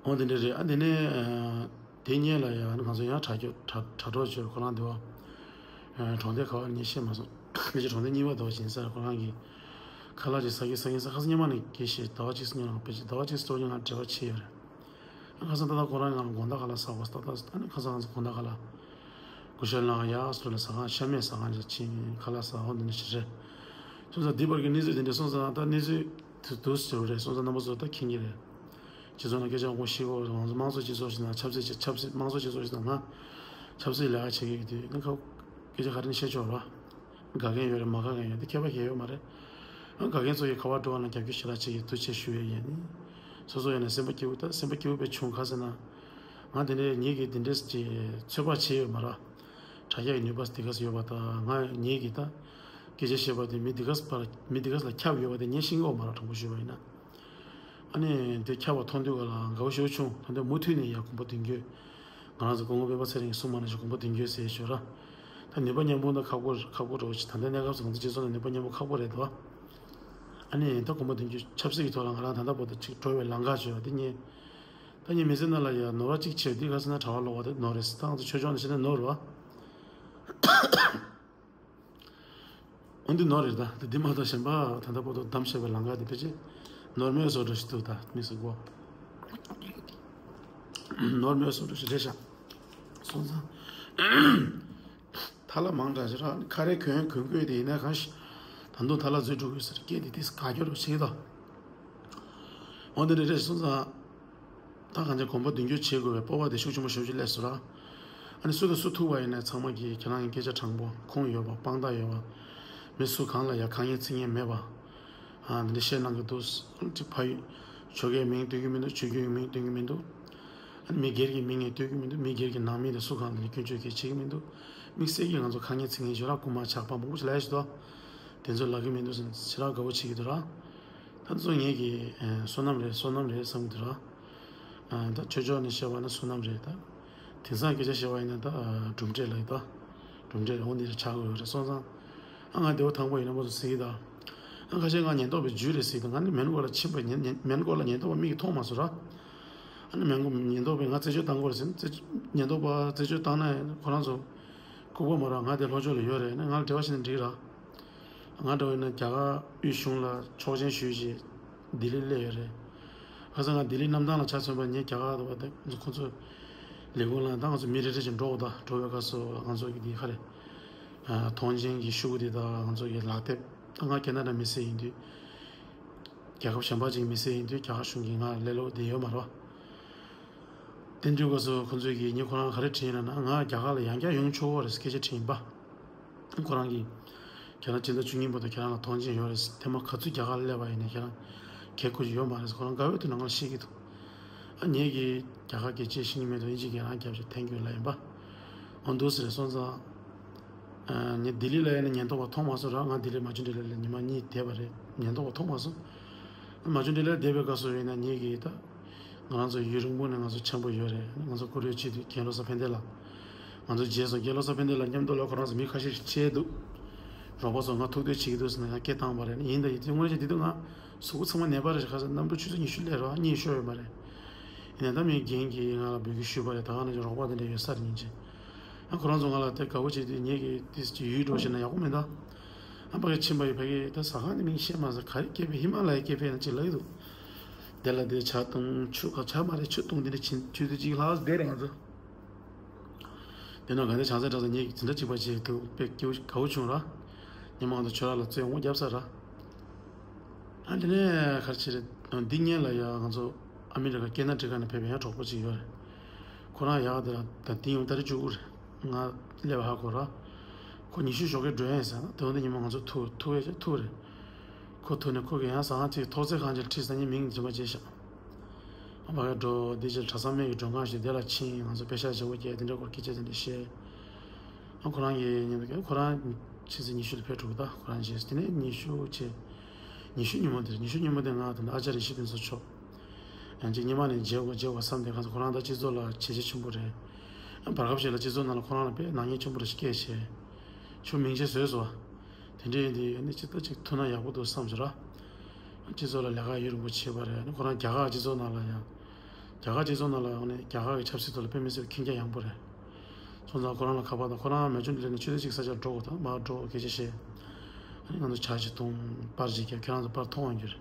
འོ་དེ་འདྲ་རེད། ཨ་དེ་ནས་དེ་སྔོན་ལ་ཡང་ང་ཚོ་ཡང་དྲ་རྒྱ་དྲ་དྲ་གྲོགས་བྱོས་ཁོ་རང་དེ་བ། གྲོང་སྡེ་ག་བ་ངས་ཤེས་མ་སོང་། ཕལ་ཆེར་གྲོང་སྡེ་གཉིས་པ་དེ་བ་ཡིན་ས་རེད། ཁོ་རང་གིས་ཁ་ལག་ཅིག་ཟ་གི་ཟ་གི་ཟ། ཁ་སང་སྔོན་མ་ནས་སྐད་བཤད། ཟླ་བ་གཅིག་སྔོན་ལ་ཕལ་ཆེར་ཟླ་བ་གཅིག་སོ་གཉིས་ལ་འབྲེལ་བ་བྱས་ཡོད་རེད། ཁ་སང་ད་ལྟ་ཁོ་རང་ང་ལ་དགོང་དག་ཁ་ལག་ཟ་དགོས་ད་ལྟ། ཨ་ནི་ཁ་སང་ང་ཚོ་དགོང་དག་ཁ་ལག་སྐུ་ཞབས་ལགས་ཡག་སུ་ལ་ཟ་ཁང་ཤ་མེད་ཟ་ཁང་ཅིག་ཕྱིན། ཁ་ལག་ཟ་འོ་འདི་འདྲ་ཞིག་རེད། སོང་ཙང་འདི་བར་གྱི་གནས་ཚུལ་དེ་འདྲ་སོང་ཙང་ད་གནས་ཚུལ་དུ་དུ་ཟེར་བ་རེད། སོང་ཙང་རྣམ་པ་ཚོ་ད་མཁྱེན་གྱི་རེད། སྤྱི་ཚོགས་ནང་སྐད་ཆ་དགོངས་ཤེས་གོ། ང་ཚོ་དམངས་གཙོ་སྤྱི་ཚོགས་ཤིག་ནང་ཆབ་སྲིད་ཆབ་སྲིད་དམངས་གཙོ་སྤྱི་ཚོགས་ཤིག་ནང་ང་ཆབ་སྲིད་ལས་ཀ་བྱེད་ཀྱི་ཡོད་དུས་ནི་ཁ་སྐད་ཆ་ག་རེ་ནས་བཤད་ཆོག་ར། དགའ་མཁན་ཡོད་རེད། མ་དགའ་མཁན་ཡོད་དེ་ཁྱད་པར་གང་ཡང་ཡོད་མ་རེད། ཨ་དགའ་མཁན་ཚོ་ཡི་ཁ་པར་འགྲོ་བ་ན་རྒྱབ་སྐྱོར་ཞེ་དྲག་བྱེད་ཀྱི་འདུག་ཅེས་ཞུ་ཡས་ཡིན། སོ་སོ་ཡིན་ན་སེམས་པ་སྐྱིད་པོ་ད་སེམས་པ་སྐྱིད་པོ་དཔེ་བྱུང་། ག་ཟེར་ན། ང་དེ་འདྲའི་ངེད་ཀྱིས་དེ་འདྲས་ཀྱི་ཚོད་དཔག་བྱས་ཡོད་མ་རེད། དྲ་རྒྱ་ཡི་ནུས་པ་དེ་ག་ཚོད་ཡོད་པ་དང་། ང་ངེད་ཀྱིས་ད་སྐད་ཆ་བཤད་པ་དེ་མི་དེ་ག་ཚོད་པར་མི་དེ་ག་ཚོད་ལ་ཁྱབ་ཡོད་པ་དེ་ངས་ཤེས་ཀྱི་ཡོད་མ་རེད། དྲང་པོ་ཞུས་པ་ཡིན་ན། ཨ་ནི་དེ་ཁྱབ་པ་མཐོང་དུས་ག་ལ་དགའ་པོ་ཞེ་པོ་བྱུང་། ད་ལྟ་མུ་མཐུད་ནས་ཡ་གོམ་པ་མདུན་སྐྱོད། ང་རང་ཚོ་སྐུ་ངོ་སྤེན་པ་ཚེ་རིང་གིས་གསུངས་པ་ནང་བཞིན་གོམ་པ་མདུན་སྐྱོད་ཟེར་ཞོར་ར། ད་ནུས་པ་མཉམ་སྤུངས་ད་ཁག་པོ་ཁག་པོ་འདྲ་བོ་ཞིག་ད་ལྟའི་གནས་སྐབས་སུ་ང་ཚོ་སྤྱི་ཚོགས་ནང་ནུས་པ་མཉམ་སྤུངས་ཁག་པོ་རེད་དོ། ཨ་ནི་ད་གོམ་པ་མདུན་སྐྱོད། ཆབ་སྲིད་ཀྱི་ཐོག་ལ་ང་རང་ད་ལྟ་བར་དུ་ཅིག་འགྲོ་བའི་ལམ་ཁ་བྱོས་པ་དེ་ངས། ད་ངས་མི་ཚེ་ནང་ལ་ཡ་ནོར་བ་གཅིག་བྱས་འདི་ག་ཟེར་ན་གྲྭ་པ་ལོག་པ་དེ་ནོར་རེད་ཟེར། ད་ང་ཚོ་ཆོས་ཕྱོགས་ནས་བཤད་ན་ནོར་རེད་བ། འོ་འདི་ནོར་རེད། ད་འདི་མ་གཏོགས་གཞན་པ་ད་ལྟ་བར་དུ་གདམ་བྱས་པའི་ལམ་ཁ་དེ་ཕལ་ཆེར་ནོར་མེད་བཟོ་འདྲ་ཞིག་འདུག་ད་མི་སུ་གོ། ནོར་མེད་བཟོ་འདྲ་ཞིག་རེད་ཤག་སོང་ཙང་། ཐ་ལ་མང་དྲགས་ཤག་ར། ཁ་རས་གོན་གོན་དགོས་དེ་ཡིན་ན་གང་ཞིག་ད་དུང་ཐ་ལ་འཛུལ་འགྲོ་དགོས་ཟེར་སྐད་དེ་དེ་ག་སྐྱོ་རུ་བྱེད་ཀྱི་འདུག་འོ་འདི་འདྲ་རེད། སོང་ཙང་། ད་གང་ཅི་གོམ་པ་མདུན་སྐྱོད་བྱེད་དགོས་པའི་སྤོབས་པ་དེ་ཤུགས་ཆེན་པོ་ཞེ་པོ་ཅིག་སླེབས་སོང་ར། ཨ་ནི་སུ་དང་སུ་ཐུག་པ་ཡིན་ན་ཚང་མ་གིས་ཁྱེད་རང་གི་སྐད་ཆ་དྲང་པོ་ཁུངས་ཡོད་པ་དཔང་རྟགས་ཡོད་པ། མི་སུ་གང་ལ་ཡང་ཁ་ངན་ཚིག་ངན་མེད་པ། ཨ་འདི་འདྲ་བཤད་གནང་གི་འདུག་ཨ་ནི་ཅིག་ཕ་ཡུལ་ཆོལ་ཁའི་མིང་སྟོན་གྱི་མི་འདུག་ཆོས་བརྒྱུད་ཀྱི་མིང་སྟོན་གྱི་མི་འདུག་ཨ་ནི་མི་སྒེར་གྱི་མིང་ངས་སྟོན་གྱི་མི་འདུག་མི་སྒེར་གྱི་ནང་མི་དང་སུ་གང་དང་སྐྱོན་བརྗོད་གང་ཡང་བྱེད་ཀྱི་མི་འདུག་དམིགས་བསལ་གྱིས་ང་ཚོ་ཁ་ངན་ཚིག་ངན་ཞེ་དྲག་རྐུན་མ་ཇག་པ་མང་པོ་ཞིག་ལབ་ཡ་ཞིག་འདུག་དེ་ཚོ་ལབ་ཀྱི་མི་འདུག་ཟེར་ནས་ཞེ་དྲག་དགའ་པོ་བྱེད་ཀྱི་འདུག་ར། ད་ཚོ་ངེད་ཀྱི་ཨ་བསོད་ནམས་རེད། བསོད་ནམས་རེད་བསམ་གྱི་འདུག་ར། ཨ་ད་ཆོས་ཕྱོགས་ནས་བཤད་པ་ན་བསོད་ནམས་རེད། ད་དེང་སང་སྐད་ཆ་བཤད་པ་ཡིན་ན་ད་ཨ་གྲུབ་འབྲས་ལབ་ཡོད་ད། གྲུབ་འབྲས་འོ་འདི་རེད་ཆགས་ཀྱི་ཡོད་རེད། སོང་ཙང་ཨ་ང་བདེ་པོ་ཐང་པོ་ཡིན་ན་མོ་ཚོ་ཟེར་གྱི་ད། ཨ་ཁ་ཤས་ང་ཉེན་རྟོག་པའི་རྒྱུད་རེད་ཟེར་གྱི་འདུག་ང་ནི་མོན་གྷོ་ལ་ཕྱིན་པ་ཉེན་ཉེན་མོན་གྷོ་ལ་ཉེན་རྟོག་པ་མིག་གིས་མཐོང་མ་སོང་ར། ཨ་ནི་མོན་གྷོ་ཉེན་རྟོག་པས་ང་རྩད་གཅོད་བཏང་དགོས་རེད་ཟེར་ནས་རྩད་ཉེན་རྟོག་པ་རྩད་གཅོད་བཏང་ན་ཁོ་རང་ཚོ་ལྐུགས་པ་མ་རེད། ང་དེ་ལྷོ་ཕྱོགས་ལ་ཡོད་རེད། ཨ་ནི་ང་ལ་འབྲེལ་བ་བྱས་ན་འགྲིག་ར། ང་འདྲ་བོ་ཡིན་ན་རྒྱ་གར་དབུས་གཞུང་ལ་ཆོག་མཆན་ཞུས་རྗེས་ལྡི་ལི་སླེབས་ཡོད་རེད། ཁ་སང་ང་ལྡི་ལི་གནམ་ཐང་ལ་ཆ་མཚོན་པ་ངས་རྒྱ་གར་དུ་བ་དེ་ཁོང་ཚོ་ལས་ཁུངས་ལ་ད་ང་ཚོ་མི་རེ་རེ་བཞིན་འགྲོ་དགོས། ད་འགྲོ་བའི་སྐབས་སུ་ང་ཚོ་གི་འདི་ག་རེ། ཨ་ཐོངས་མཆན་གྱི་ཤོག་བུ་དེ་དང་ང་ཚོ་གི་ལག་དེབ། ད་ང་ཁེ་ན་ཌ་མི་སེར་ཡིན་དུས། རྒྱལ་ཁབ་གཞན་པ་ཅིག་མི་སེར་ཡིན་དུས་རྒྱ་གར་གཞུང་གིས་ང་ལ་ལེན་ལོག་བསྡད་ཡོད་མ་རེད་པ། དེ་འདྲའི་སྐབས་སུ་ཁོང་ཚོས་ཀྱིས་ངས་ཁོ་རང་ག་རེ་དྲིས་ཡིན་ལབ་ན། ང་རྒྱ་གར་ལ་ཡང་བསྐྱར་ཡོང་ཆོག་གི་རེད་ཟེར་སྐད་ཆ་དྲིས་ཡིན་པ། ཁོ་རང་གིས་ཁྱེད་རང་སྤྱི་ཟླ་བཅུ་གཉིས་བར་དུ་ཁྱེད་རང་ལ་ཐོངས་མཆན་ཡོད་རེད། ཐེངས་མ་ག་ཚོད་རྒྱ་གར་ལ་སླེབས་པ་ཡིན་ནའི་ཁྱེད་རང་གལ་ཁུར་གྱི་ཡོད་མ་རེད་ཟེར། ཁོ་རང་དགའ་བའི་ཐོག་ནས་ང་ལ་བཤད་ཀྱི་འདུག་ཨ་ངས་ཀྱིས་རྒྱ་གར་སྐད་ཆ་ཤེས་ཀྱི་མེད་དུས་ཨིན་ཇི་སྐད་རང་རྒྱབ་བྱས་thank you ལབ་ཡིན་པ། འོ་འདུག་ཟེར་སོང་ཙང་། ཨ་ངས་ལྡི་ལི་ལ་ཡིན་ན་ཉེན་རྟོག་པ་མཐོང་མ་སོང་ར། ང་ལྡི་ལི་མ་ཇུ་འབྲི་ལ་ལ་ཉི་མ་གཉིས་བསྡད་པ་རེད། ཉེན་རྟོག་པ་མཐོང་མ་སོང་། མ་ཇུ་འབྲི་ལ་བསྡད་པའི་སྐབས་སུ་ཡིན་ན་ངེད་ཀྱིས་ད། ང་རང་ཚོ་ཡུན་རིང་པོ་ནས་ང་ཚོ་འཆམ་པོ་ཡོད་རེད། ང་ཚོ་བཀུར་འོས་བྱེད་དུས་རྒན་བློ་བཟང་ཕན་བདེ་ལགས། ང་ཚོ་རྗེས་སུ་རྒན་བློ་བཟང་ཕན་བདེ་ལགས་མཉམ་དུ་ལ་ཁོ་རང་ཚོ་མི་ཁ་ཤས་ཤིག་ཁྲིད་འདུག་རོགས་པ་ཚོ་ང་ཐུག་འདོད་བྱེད་ཀྱི་འདུག་ཟེར་ནས་ང་སྐད་བཏང་བ་རེད། ཡིན་ད་ཡིན་དུས་དངོས་གནས་དེ་དུས་ང་གཟུགས་པོ་ཚང་མ་ནད་པ་རེད། ཁ་སང་གནམ་གྲུ་ཆུ་ཚོད་ཉི་ཤུ་སླེབས་རོགས་གཉིད་ཤོར་ཡོད་མ་རེད། ཡིན་ན་ད་མི་རྒན་གྱིས་ང་ལ་འབོད་སྐུལ་ཞུས་པ་རེད། ད་ག་ནང་བཞིན་རོགས་པ་དེ་འདྲ་ཡོད་ས་རེད་སྙིང་རྗེ། ཨ་ཁོ་རང་ཚོ་ང་ལ་དེ་དགའ་པོ་བྱེད་དུས་ངེད་ཀྱིས་དེ་ཡུལ་འགྲོ་བྱས་ན་ཡག་པོ་མེད་ད། ཨ་ཕ་གི་ཕྱིན་པ་ཡིན། ཕ་གི་ད་ཟ་ཁང་ནས་མིང་ཤེས་མ་སོང་། ག་རེ་སྐྱེས་པའི་ཧི་མ་ལ་ཡའི་སྐྱེས་པའི་ཡང་ཅིག་ལབ་ཀྱི་འདུག་དེ་ལ་དེ་ཇ་བཏུང་ཆུ་ག་ཇ་མ་རེད་ཆུ་བཏུང་དེ་འདྲ་བྱིན་ཆུ་ཚོད་གཅིག་ལྷག་བསྡད་རེད་ང་ཚོ། དེ་ནང་ག་ནས་བྱང་སེམས་གྲྭ་ཚང་ཉིད་ཀྱི་འཛིན་གྲྭ་གཅིག་པ་ཅིག་ཏུ་དཔེ་སྐྱིད་པོ་དགའ་བོ་བྱུང་ར། ཉི་མ་ང་ཚོ་ཆོས་ར་ལ་རྩོད་ཡོང་བ་བརྒྱབ་ས་ར། ཨ་དེ་ནས་ག་རེ་བྱས་རེད། འདི་སྔོན་ལ་ཡ་ང་ཚོ་ཨ་མི་རི་ཀ་ཀེ་ན་ཌི་ཀ་ནས་ཕེབས་པའི་ཡང་གྲོགས་པོ་ཅིག་ཡོད་རེད། ཁོ་རང་ཡག་དེ་ར་ད་དེ་ཡོང་ད་རེ་བཅུ་དགུ་རེད། ང་སླེབས་ཧ་གོ་ར། ཁོ་ཉི་ཤུ་ཞོགས་ཀས་འགྲོ་ཡིན་ཟེར་ན་དེ་འོན་ཏེ་ཉི་མ་ང་ཚོ་ཐུག་ཐུག་ཡས་ཐུག་རེད། ཁོ་ཐུག་ནས་ཁོ་གི་ཡང་ཟ་ཁང་ཅིག་ཐོག་བརྩེགས་ཁང་ཅིག་ཁྲིད་ས་ཉིན་མིང་རྗེས་མ་བརྗེད་ཤག་ཨ་ཕ་ག་འགྲོ་འདི་ཕྱིར་གྲྭ་ཚང་མའི་གི་མགྲོན་ཁང་ཞིག་དེ་ལ་ཕྱིན། ང་ཚོ་པེ་ཤག་བྱེད་སྒོ་བརྒྱབ་དེ་འདྲ་སྐོར་སྐད་ཆ་དེ་འདྲ་བཤད། ཨ་ཁོ་རང་གི་ཉིན་དུ་ཁོ་རང་ཕྱི་ཚེས་ཉི་ཤུ་ལ་ཕེབས་འགྲོ་གི། ད་ཁོ་རང་རྗེས་དེ་ནས་ཉི་ཤུ་བྱས། ཉི་ཤུ་ཉིན་མོ་དེར་ཉི་ཤུ་ཉིན་མོ་དེ་ང་དང་ཨ་ཅག་རེ་ཤི་ཕུན་ཚོགས་མཆོག་ཡང་ཅིག་ཉི་མ་ནས་མཇལ་དགོས་མཇལ་དགོས་བསམ་དེ་ཁ་སང་ཁོ་རང་དང་སྤྱི་ཚོགས་ལ་བྱས་རྗེས་ཆེན་པོ་རེད། ཨ་བར་སྐབས་ཤིག་ལ་སྤྱི་ཚོགས་ནང་ལ་ཁོ་རང་ལ་དཔེ་ནག་ཉེས་ཆེན་པོ་རེ་ཞིག་སྐྱེས་བྱས། ཆུ་མིང་ཆེ་བཟོས་སོ། དེ་འདྲ་ཡིན་དུས་ཨ་ནི་ཅི་ལྟ་ཅིག་ཐུག་ན་ཡག་པོ་འདུག་བསམ་བྱུང་ར། སྤྱི་ཚོགས་ལ་ལས་ཀ་ཡུན་རིང་པོ་བྱས་པ་རེད། ཨ་ནི་ཁོ་རང་རྒྱ་གར་སྤྱི་ཚོགས་ནང་ལ་ཡང་། རྒྱ་གར་སྤྱི་ཚོགས་ནང་ལ་ཡང་ནི་རྒྱ་གར་གྱི་ཆབ་སྲིད་ཐོག་ལ་དཔེ་མི་སྲིད་པའི་མཁྱེན་རྒྱ་ཡངས་པོ་རེད། སོང་ཙང་ཁོ་རང་ལ་ཁ་པར་དང་ཁོ་རང་མེ་ཆུང་འདི་ལས་ནས་ཆུ་ཚོད་གཅིག་ས་ཆར་འགྲོ་དགོས་དང་མར་འགྲོ་སྐད་ཆ་བཤད། ཨ་ནི་ང་ཚོ་ཇ་ཅིག་འཐུང་པར་ཅིག་བརྒྱབ་ཁྱེད་རང་ཚོ་པར་མཐོང་བ་འགྱུར།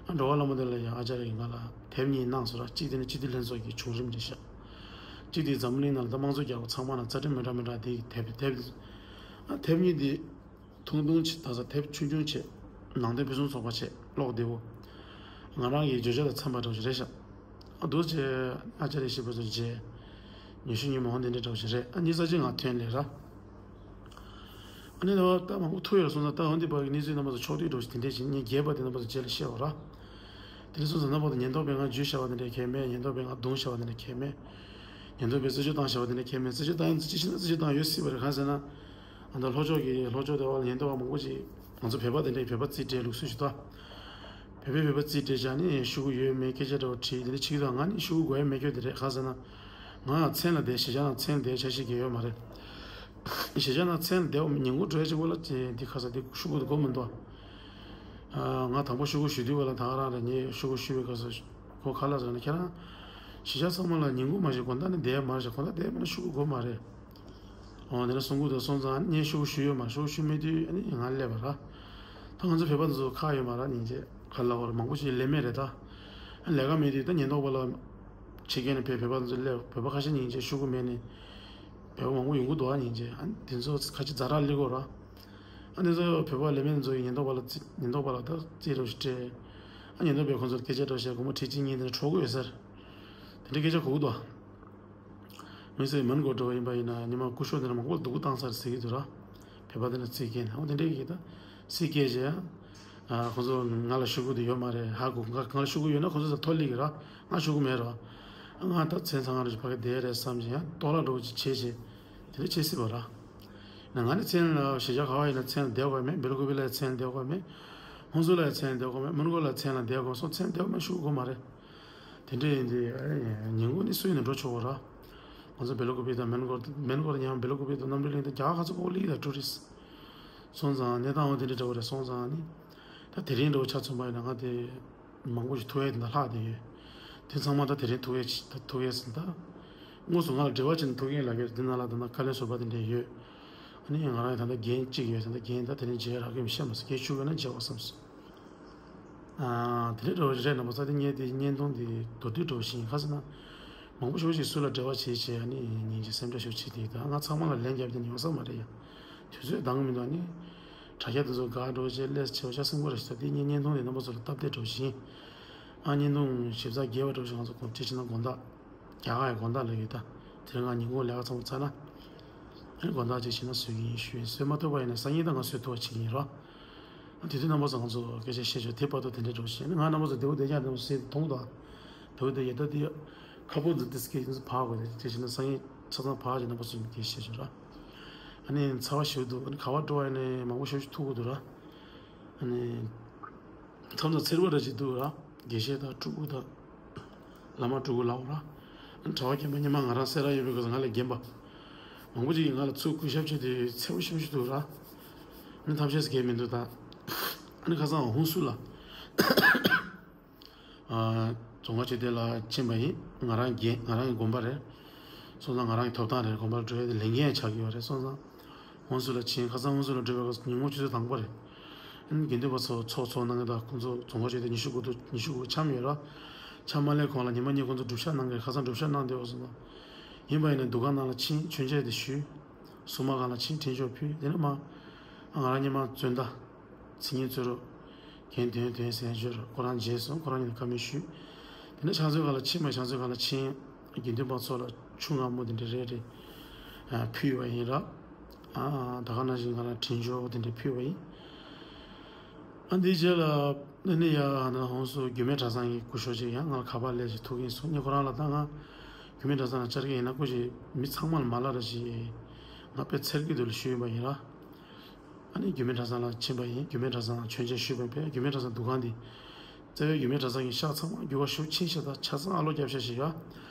ཨ་འགྲོ་བ་ལྷ་མོ་དེ་ལ་ཡང་ཨ་ཅག་རེ་ཡིས་ང་ལ་དེབ་གཉིས་གནང་སོང་ར། གཅིག་དེ་ནི་སྤྱི་འཐུས་ལྷན་ཚོགས་ཀྱི་བྱུང་རིམ་རེད་ཤག་གཅིག་དེ་འཛམ་བུ་གླིང་ནང་ལ་ད་དམངས་གཙོ་རྒྱལ་ཁབ་ཚང་མ་ནང་རྩ་ཁྲིམས་མི་འདྲ་མི་འདྲ་དེ་དེབ་དེབ། ཨ་དེབ་གཉིས་དེ། ཐུང་ཐུང་ཅིག་ད་ས་དེབ་ཆུང་ཆུང་བྱས། ནང་དོན་ཕུན་སུམ་ཚོགས་པ་བྱས་ཀློག་བདེ་བོ། ང་རང་གི་བརྗོད་བྱ་དང་འཚམས་པ་འདྲ་བོ་ཞིག་རེད་ཤག་ཨ་འདུག་བྱས་ཨ་ཅག་རེ་ཤི་ཕུན་ཚོགས་མཇལ། ཉི་ཤུ་ཉིན་མོ་འོང་དེ་འདྲ་འདྲ་བོ་ཞིག་རེད། ཨ་གཉིས་ས་གཅིག་ང་ཐོན་ལེ་ར། ཨ་ནི་ད་ད་མང་པོ་ཐུག་ཡོད་རེད་སོང་ཙང་ད་འོང་དེ་བར་གྱི་གནས་ཚུལ་རྣམ་པ་ཚོ་ཕྱོགས་བསྡུས་འདྲ་བོ་ཞིག་དེ་འདྲས་ཞིག་ངས་རྒྱས་པ་དེ་རྣམ་པ་ཚོ་རྗེས་ལ་བཤད་འོ་ར། དེ་འདྲ་སོང་ཙང་རྣམ་པ་ཚོ་ཉེན་རྟོག་པས་ང་འཇུས་བཞག་པ་དེ་འདྲས་གང་ཡང་མེད། ཉེན་རྟོག་པས་ང་རྡུང་བཞག་པ་དེ་འདྲས་གང་ཡང་མེད། ཉེན་རྟོག་པས་རྩད་གཅོད་བཏང་བཞག་པ་དེ་འདྲས་གང་ཡང་མེད། རྩད་གཅོད་བཏང་ཡང་ཅི་ཞིག་ན་རྩད་གཅོད་བཏང་ཡོད་སྲིད་པ་རེད། གང་ཟེར་ན། ཨ་ད་ལྷོ་ཕྱོགས་ཀྱི་ལྷོ་ཕྱོགས་དེ་བ་ལ་ཉེན་རྟོག་པ་མང་པོ་ཅིག་ང་ཚོ་བོད་པ་དེ་འདྲས་བོད་པ་རྩིས་སྤྲད་ལུགས་སྲོལ་ཞིག་འདུག་བོད་པས་བོད་པ་རྩིས་སྤྲད་བཞག་ནས་ཤོག་གུ་ཡོད་མེད་སྐད་ཆ་འདྲ་བོ་དྲིས། དེ་འདྲ་བྱེད་ཀྱི་འདུག་ང་ནི་ཤོག་གུ་དགོས་ཡ་མེད་སྐྱོ་དེ་རེད། གང་ཟེར་ན། ང་མཚན་ལ་བསྡད་གཞིས་ཆགས་ནང་མཚན་ལ་བསྡད་ཆ་ཤས་ཀྱི་ཡོད་མ་རེད། གཞིས་ཆགས་ནང་མཚན་ལ་བསྡད་ཉིན་གུང་འགྲོ་ཡ་ཅིག་བོ་ལ་དེ་འདི་ཁ་ས་འདི་ཤོག་གུ་དེ་དགོས་མི་འདུག་ང་དང་པོ་ཤོག་གུ་ཞུ་དུས་བ་ལ་ད་ག་རང་རེད། ངས་ཤོག་གུ་ཞུ་བའི་སྐབས་སུ་ཁོ་ཁ་ལག་ཟེར་ན་ཁྱེད་རང་གཞིས་ཆགས་ཚང་མ་ལ་ཉིན་གུང་མ་ཞིག་དགོང་དག་ནས་བསྡད་མ་རེད་ཤག་དགོང་དག་བསྡད་མེད་ན་ཤོག་གུ་དགོས་མ་རེད། འོ་དེ་འདྲ་གསུང་གི་འདུག་སོང་ཙང་ངས་ཤོག་གུ་ཞུས་ཡོད་མ་རེད། ཤོག་གུ་ཞུས་མེད་དུས་ཨ་ནི་ང་སླེབས་པ་ར། ད་ང་ཚོ་བོད་པ་ཚོ་ཁག་ཡོད་མ་ར། སྙིང་རྗེ་ག་ལ་བར་མང་པོ་ཞིག་ལས་མེད་རེད་ད། ལས་ཀ་མེད་དུས་ད་ཉེན་རྟོག་པ་ལ་ཕྱི་རྒྱལ་ནས་ཕེབས་བོད་པ་ཚོ་སླེབས། བོད་པ་ཁ་ཤས་སྙིང་རྗེ་ཤོག་གུ་མེད་ནས་བོད་པ་མང་པོ་ཡོང་གི་འདུག་ཨ་སྙིང་རྗེ། ཨ་དེ་ཚོ་ཁ་ཆེ་ཛ་དྲག་སླེབས་ཀྱི་ཡོད་ར། ཨ་དེ་ཚོ་བོད་པ་ལས་མེད་ཚོ་ཡིས་ཉེན་རྟོག་པ་ལ་རྩིས་ཉེན་རྟོག་པ་ལ་ད་རྩིས་རོགས་ཞིག་སྤྲད། ཨ་ཉེན་རྟོག་པས་ཁོང་ཚོར་སྐད་ཆ་འདྲ་བཤད། སྒོར་མོ་ཁྲི་གཅིག་གཉིས་དེ་འདྲ་འཕྲོག་གི་ཡོད་ཟེར། དེ་འདྲའི་སྐད་ཆ་གོ་གི་འདུག་མི་ཚེ་མོན་གྷོ་འགྲོ་བ་ཡིན་པ་ཡིན་ན་ཉི་མ་སྐུ་ཞབས་དེ་འདྲ་མང་པོ་སྡུག་པོ་བཏང་ཚར་ཟེར་གྱི་འདུག་ར། བོད་པ་དེ་འདྲ་རྩིས་སྐྱེལ་ནས་འོ་དེ་འདྲའི་གི་ད་རྩིས་སྐྱེལ་བྱས་ཡ། ཨ་ཁོང་ཚོ་ང་ལ་ཤོག་གུ་དེ་ཡོད་མ་རེད། ཧ་གོ། ང་ང་ལ་ཤོག་གུ་ཡོད་ན་ཁོང་ཚོ་ད་ཐོ་སླེབས་ཀྱི་ར། ང་ཤོག་གུ་མེད་ར། ང་ད་མཚན་ཚང་ང་རེ་ཕ་གི་བསྡད་རེད་བསམ་བྱས་ཡ་གཏོར་བརླག་འགྲོ་བྱས་བྱས་བྱས་དེ་འདྲ་བྱེད་སྲིད་པ་ར། ན་ང་ནི་མཚན་ལ་གཞིས་ཆགས་ག་བ་ཡིན་ན་མཚན་ལ་བསྡད་དགོས་མེད། སྦེལ་ཀོབ་ལ་མཚན་ལ་བསྡད་དགོས་མེད། ཧུན་སུར་ལ་མཚན་ལ་བསྡད་དགོས་མེད། མོན་གྷོ་ལ་མཚན་ལ་བསྡད་དགོས་སོང་མཚན་ལ་བསྡད་དགོས་མེད་ཤོག་གུ་དགོས་མ་རེད། དེ་འདྲ་ཡིན་དུས་ཉིན་གུང་ནི་སུ་ཡིན་ན་འགྲོ་ཆོག་གོ་ར། ང་ཚོ་སྦེལ་ཀོབ་དང་མོན་གྷོ། མོན་གྷོ་ལ་ཉལ་སྦེལ་ཀོབ་དང་གནམ་གྲུ་གླིང་དང་རྒྱ་གར་ཁ་ཚོ་ཕོག་ལི་དང་ཊུ་རི་སི། སོང་ཙང་གནས་སྟངས་འོ་དེ་འདྲ་འདྲ་བོ་རེད། སོང་ཙང་ནི་ད་དེ་རིང་འདྲ་བོ་ཆ་མཚོན་པ་ཡིན་ན་ང་དེ་མང་པོ་ཞིག་ཐུག་ཡས་དེ་འདྲ་ལྷག་བསྡད་ཡོད། དེ་ཚང་མ་ད་དེ་རིང་ཐུག་ཡས་ད་ཐུག་ཡས་ཟིན་ད། དངོས་སུ་ང་ལ་འབྲེལ་བ་བྱས་ནས་ཐུག་མཁན་ལབ་ཀྱི་རེད། དེ་ནང་ལ་ད་ལྟ་བཀའ་བློན་ཟུར་པ་དེ་འདྲ་ཡོད། ཨ་ནི་ང་རང་ཡང་ད་ལྟ་འགན་གཅིག་ཡོད། ད་ལྟ་འགན་ད་དེ་རིང་བརྗེད་རག་གི་མི་ཤེས་མ་སོང་། འགན་ཤུགས་ཡོད་ན་བརྗེད་པ་བསམ་སོང་། ཨ། དེ་འདྲ་འདྲ་བོ་རེད། རྣམ་པ་ཚོ་དེ་ངས་དེ་བརྙན་ཐུང་དེ་མདོར་བསྡུས་འདྲ་བོ་ཞིག་ཡིན། ག་ཟེར་ན། མང་པོ་ཞེ་པོ་ཞིག་སུ་ལ་འབྲེལ་བ་བྱེད་བྱེད་ཨ་ནི་སྙིང་རྗེ་སེམས་ཁྲལ་ཞེ་པོ་བྱེད་དེ་ད་ང་ཚང་མ་ལ་ལན་བརྒྱབ་དེ་ཡོང་ས་མ་རེད་ཡ། དུས་ཚོད་འདང་མི་འདུག་ཨ་ནི། དྲ་རྒྱ་དེ་ཚོ་དགའ་འདྲ་བོ་བྱེད་ལས་བྱེད་བྱ་སེམས་ཁུར་རེ་ཞིག་ད་དེ་ངས་བརྙན་ཐུང་དེ་རྣམ་པ་ཚོ་ལ་སྟབས་བདེ་འདྲ་བོ་ཞིག་ཡིན། ཨ་བརྙན་ཐུང་ཞིབ་ཚགས་རྒྱས་པ་འདྲ་བོ་ཞིག་ང་ཚོ་དགོངས་དྲིས་བྱས་ན་དགོང་དག་རྒྱ་གར་ཡི་དགོང་དག་ལ་ཡོད་ད། དེ་རིང་ང་ཉིན་གུང་ལས་ཀ་ཚང་མ་ཚར་ན། ཨ་ནི་དགོང་དག་ཅིག་བྱས་ན་བཟོ་གི་ཡིན་ཞུ་ཡིན། བཟོས་མ་ཐུབ་པ་ཡིན་ན་སང་ཉིན་ད་ང་བཟོས་ཐུབ་པ་བྱེད་ཀྱི་ཡིན་རོ། དེ་དུས་རྣམ་པ་ཚོ་ང་ཚོ་སྐད་ཆ་བཤད་ཆོག་དེ་བར་དུ་དེ་འདྲའི་འགྲོ་བཞིན་ང་རྣམ་པ་ཚོ་བདེ་པོ་བདེ་རྐྱང་རྣམ་པ་ཚོ་མཐོང་གི་འདུག་བདེ་པོ་བདེ་ཡོད་ད། དེ་ཁ་པོ་འདི་ཏིས་ཀྱི་ཡིན་ཕར་དགོས་རེད། དེ་བཞིན་ན་སང་ཉིན་ཆ་ཚང་ཕར་གྱི་རྣམ་པ་ཚོ་སྐད་བཤད་ཆོག་ར། ཨ་ནི་ཚ་བ་ཞེ་པོ་འདུག་ཨ་ནི་ག་བ་འགྲོ་བ་ཡིན་ནའི་མང་པོ་ཞེ་པོ་ཞིག་ཐུག་གི་འདུག་ར། ཨ་ནི། མཚམས་མཚམས་འཚེར་བ་འདྲ་ཅིག་འདུག་ར། དགེ་བཤེས་དང་སྤྲུལ་སྐུ་དང་། བླ་མ་སྤྲུལ་སྐུ་ལའོ་ར། གྲྭ་པ་རྒན་པ་སྔོན་མ་ང་རང་སེ་ར་ཡོད་པའི་སྐབས་སུ་ང་ལས་རྒན་པ། མང་པོ་ཅིག་གིས་ང་ལ་ཚུར་གུས་ཞབས་བྱས་ཏེ་འཚེར་བ་ཞེ་པོ་ཞིག་འདུག་ར། ཨ་ནི་ཐབས་ཤེས་སུ་གས་མི་འདུག་ད། ཨ་ནི་ཁ་སང་ཧུན་སུར་ལ། ཨ། རྫོང་ཁ་ཆོས་སྡེ་ལ་ཕྱིན་པ་ཡིན། ང་རང་རྒན་ང་རང་གི་དགོན་པ་རེད། སོང་ཙང་ང་རང་གི་ཐོབ་ཐང་རེད། དགོན་པར་འགྲོ་ཡ་དེ་ལས་འགན་ཆགས་ཀྱི་ཡོད་རེད། སོང་ཙང་། ཧུན་སུར་ལ་ཕྱིན། ཁ་སང་ཧུན་སུར་ལ་འགྲོ་བའི་སྐབས་སུ་ཉིན་མོ་ཆུ་ཚོད་དང་པོ་རེད། ཨ་ནི་དགེ་འདུན་པ་ཚོ་ཚོགས་ཚོགས་གནང་གི་ད་ཁོང་ཚོ་རྫོང་ཁ་ཆོས་སྡེ་ཉི་ཤུ་དགུ་ཐུག་ཉི་ཤུ་དགུ་འཆམ་ཡོད་ར། འཆམ་མ་སླེབས་གོང་ལ་ཉི་མ་གཉིས་ཁོང་ཚོ་སྒྲུབ་ཞག་གནང་གི་རེད། ཁ་སང་སྒྲུབ་ཞག་གནང་བསྡད་པ་སོང་ཙང་། ཡིན་པ་ཡིན་ན་འདུ་ཁང་ནང་ལ་ཕྱིན། མཆོད་མཇལ་དེ་ཞུས། སྲུང་མ་སྒང་ལ་ཕྱིན། དྲིན་ཆོག་ཕུལ། དེ་ནས་མ་ང་རང་སྔོན་མ་བཙོན་ཟླ་ཚེ་སྙིང་བཙོན་རོགས་རྒན་དོན་དོན་ཟེར་ཞོར་ཁོ་རང་མཇལ་སོང་། ཁོ་རང་གཉིས་ལ་བཀའ་མོལ་ཞུས། དེ་ནས་ཕྱག་མཛོད་སྒང་ལ་ཕྱིན་པ། ཕྱག་མཛོད་སྒང་ལ་ཕྱིན། དགེ་འདུན་པ་ཚོ་ལ་ཆུ་མངར་མོ་དེ་འདྲ་རེ་རེ་ཕུལ་བ་ཡིན་ར། ད་ག་ནང་བཞིན་ང་རང་དྲིན་ཆོག་དེ་འདྲ་ཕུལ་བ་ཡིན། ཨ་འདིའི་རྗེས་ལ་ཨ་ནི་ཡ་ཨ་ནི་ཧོན་སུར་རྒྱུད་སྨད་གྲྭ་ཚང་གི་སྐུ་ཞབས་ཅིག་ཡང་ང་ལ་ཁ་པར་སླེབས་ཤིག་ཐུག་གིན་སོང་། ངས་ཁོ་རང་ལ་ད་ང་རྒྱུད་སྨད་གྲྭ་ཚང་ལ་བཅར་གི་ཡིན་ན་སྐུ་ཞབས་མི་ཚང་མ་ལ་མ་ལབ་ར་ཞིག་ང་དཔེ་འཚེར་གི་འདུག་ལ་ཞུས་ཡིན་པ་ཡིན་ར། ཨ་ནི་རྒྱུད་སྨད་གྲྭ་ཚང་ལ་ཕྱིན་པ་ཡིན། རྒྱུད་སྨད་གྲྭ་ཚང་ལ་མཆོད་མཇལ་ཞུས་པ་ཡིན་པས། རྒྱུད་སྨད་གྲྭ་ཚང་འདུ་ཁང་འདི་རྩ་བའི་རྒྱུད་སྨད་གྲྭ་ཚང་གི་ཤག་ཚང་མ་འགྱུར་བ་ཤུགས་ཆེན་ཞིག་དང་ཆ་ཚང་ཨ་ལོ་རྒྱབ་ཤག་ཞིག་ཡོད།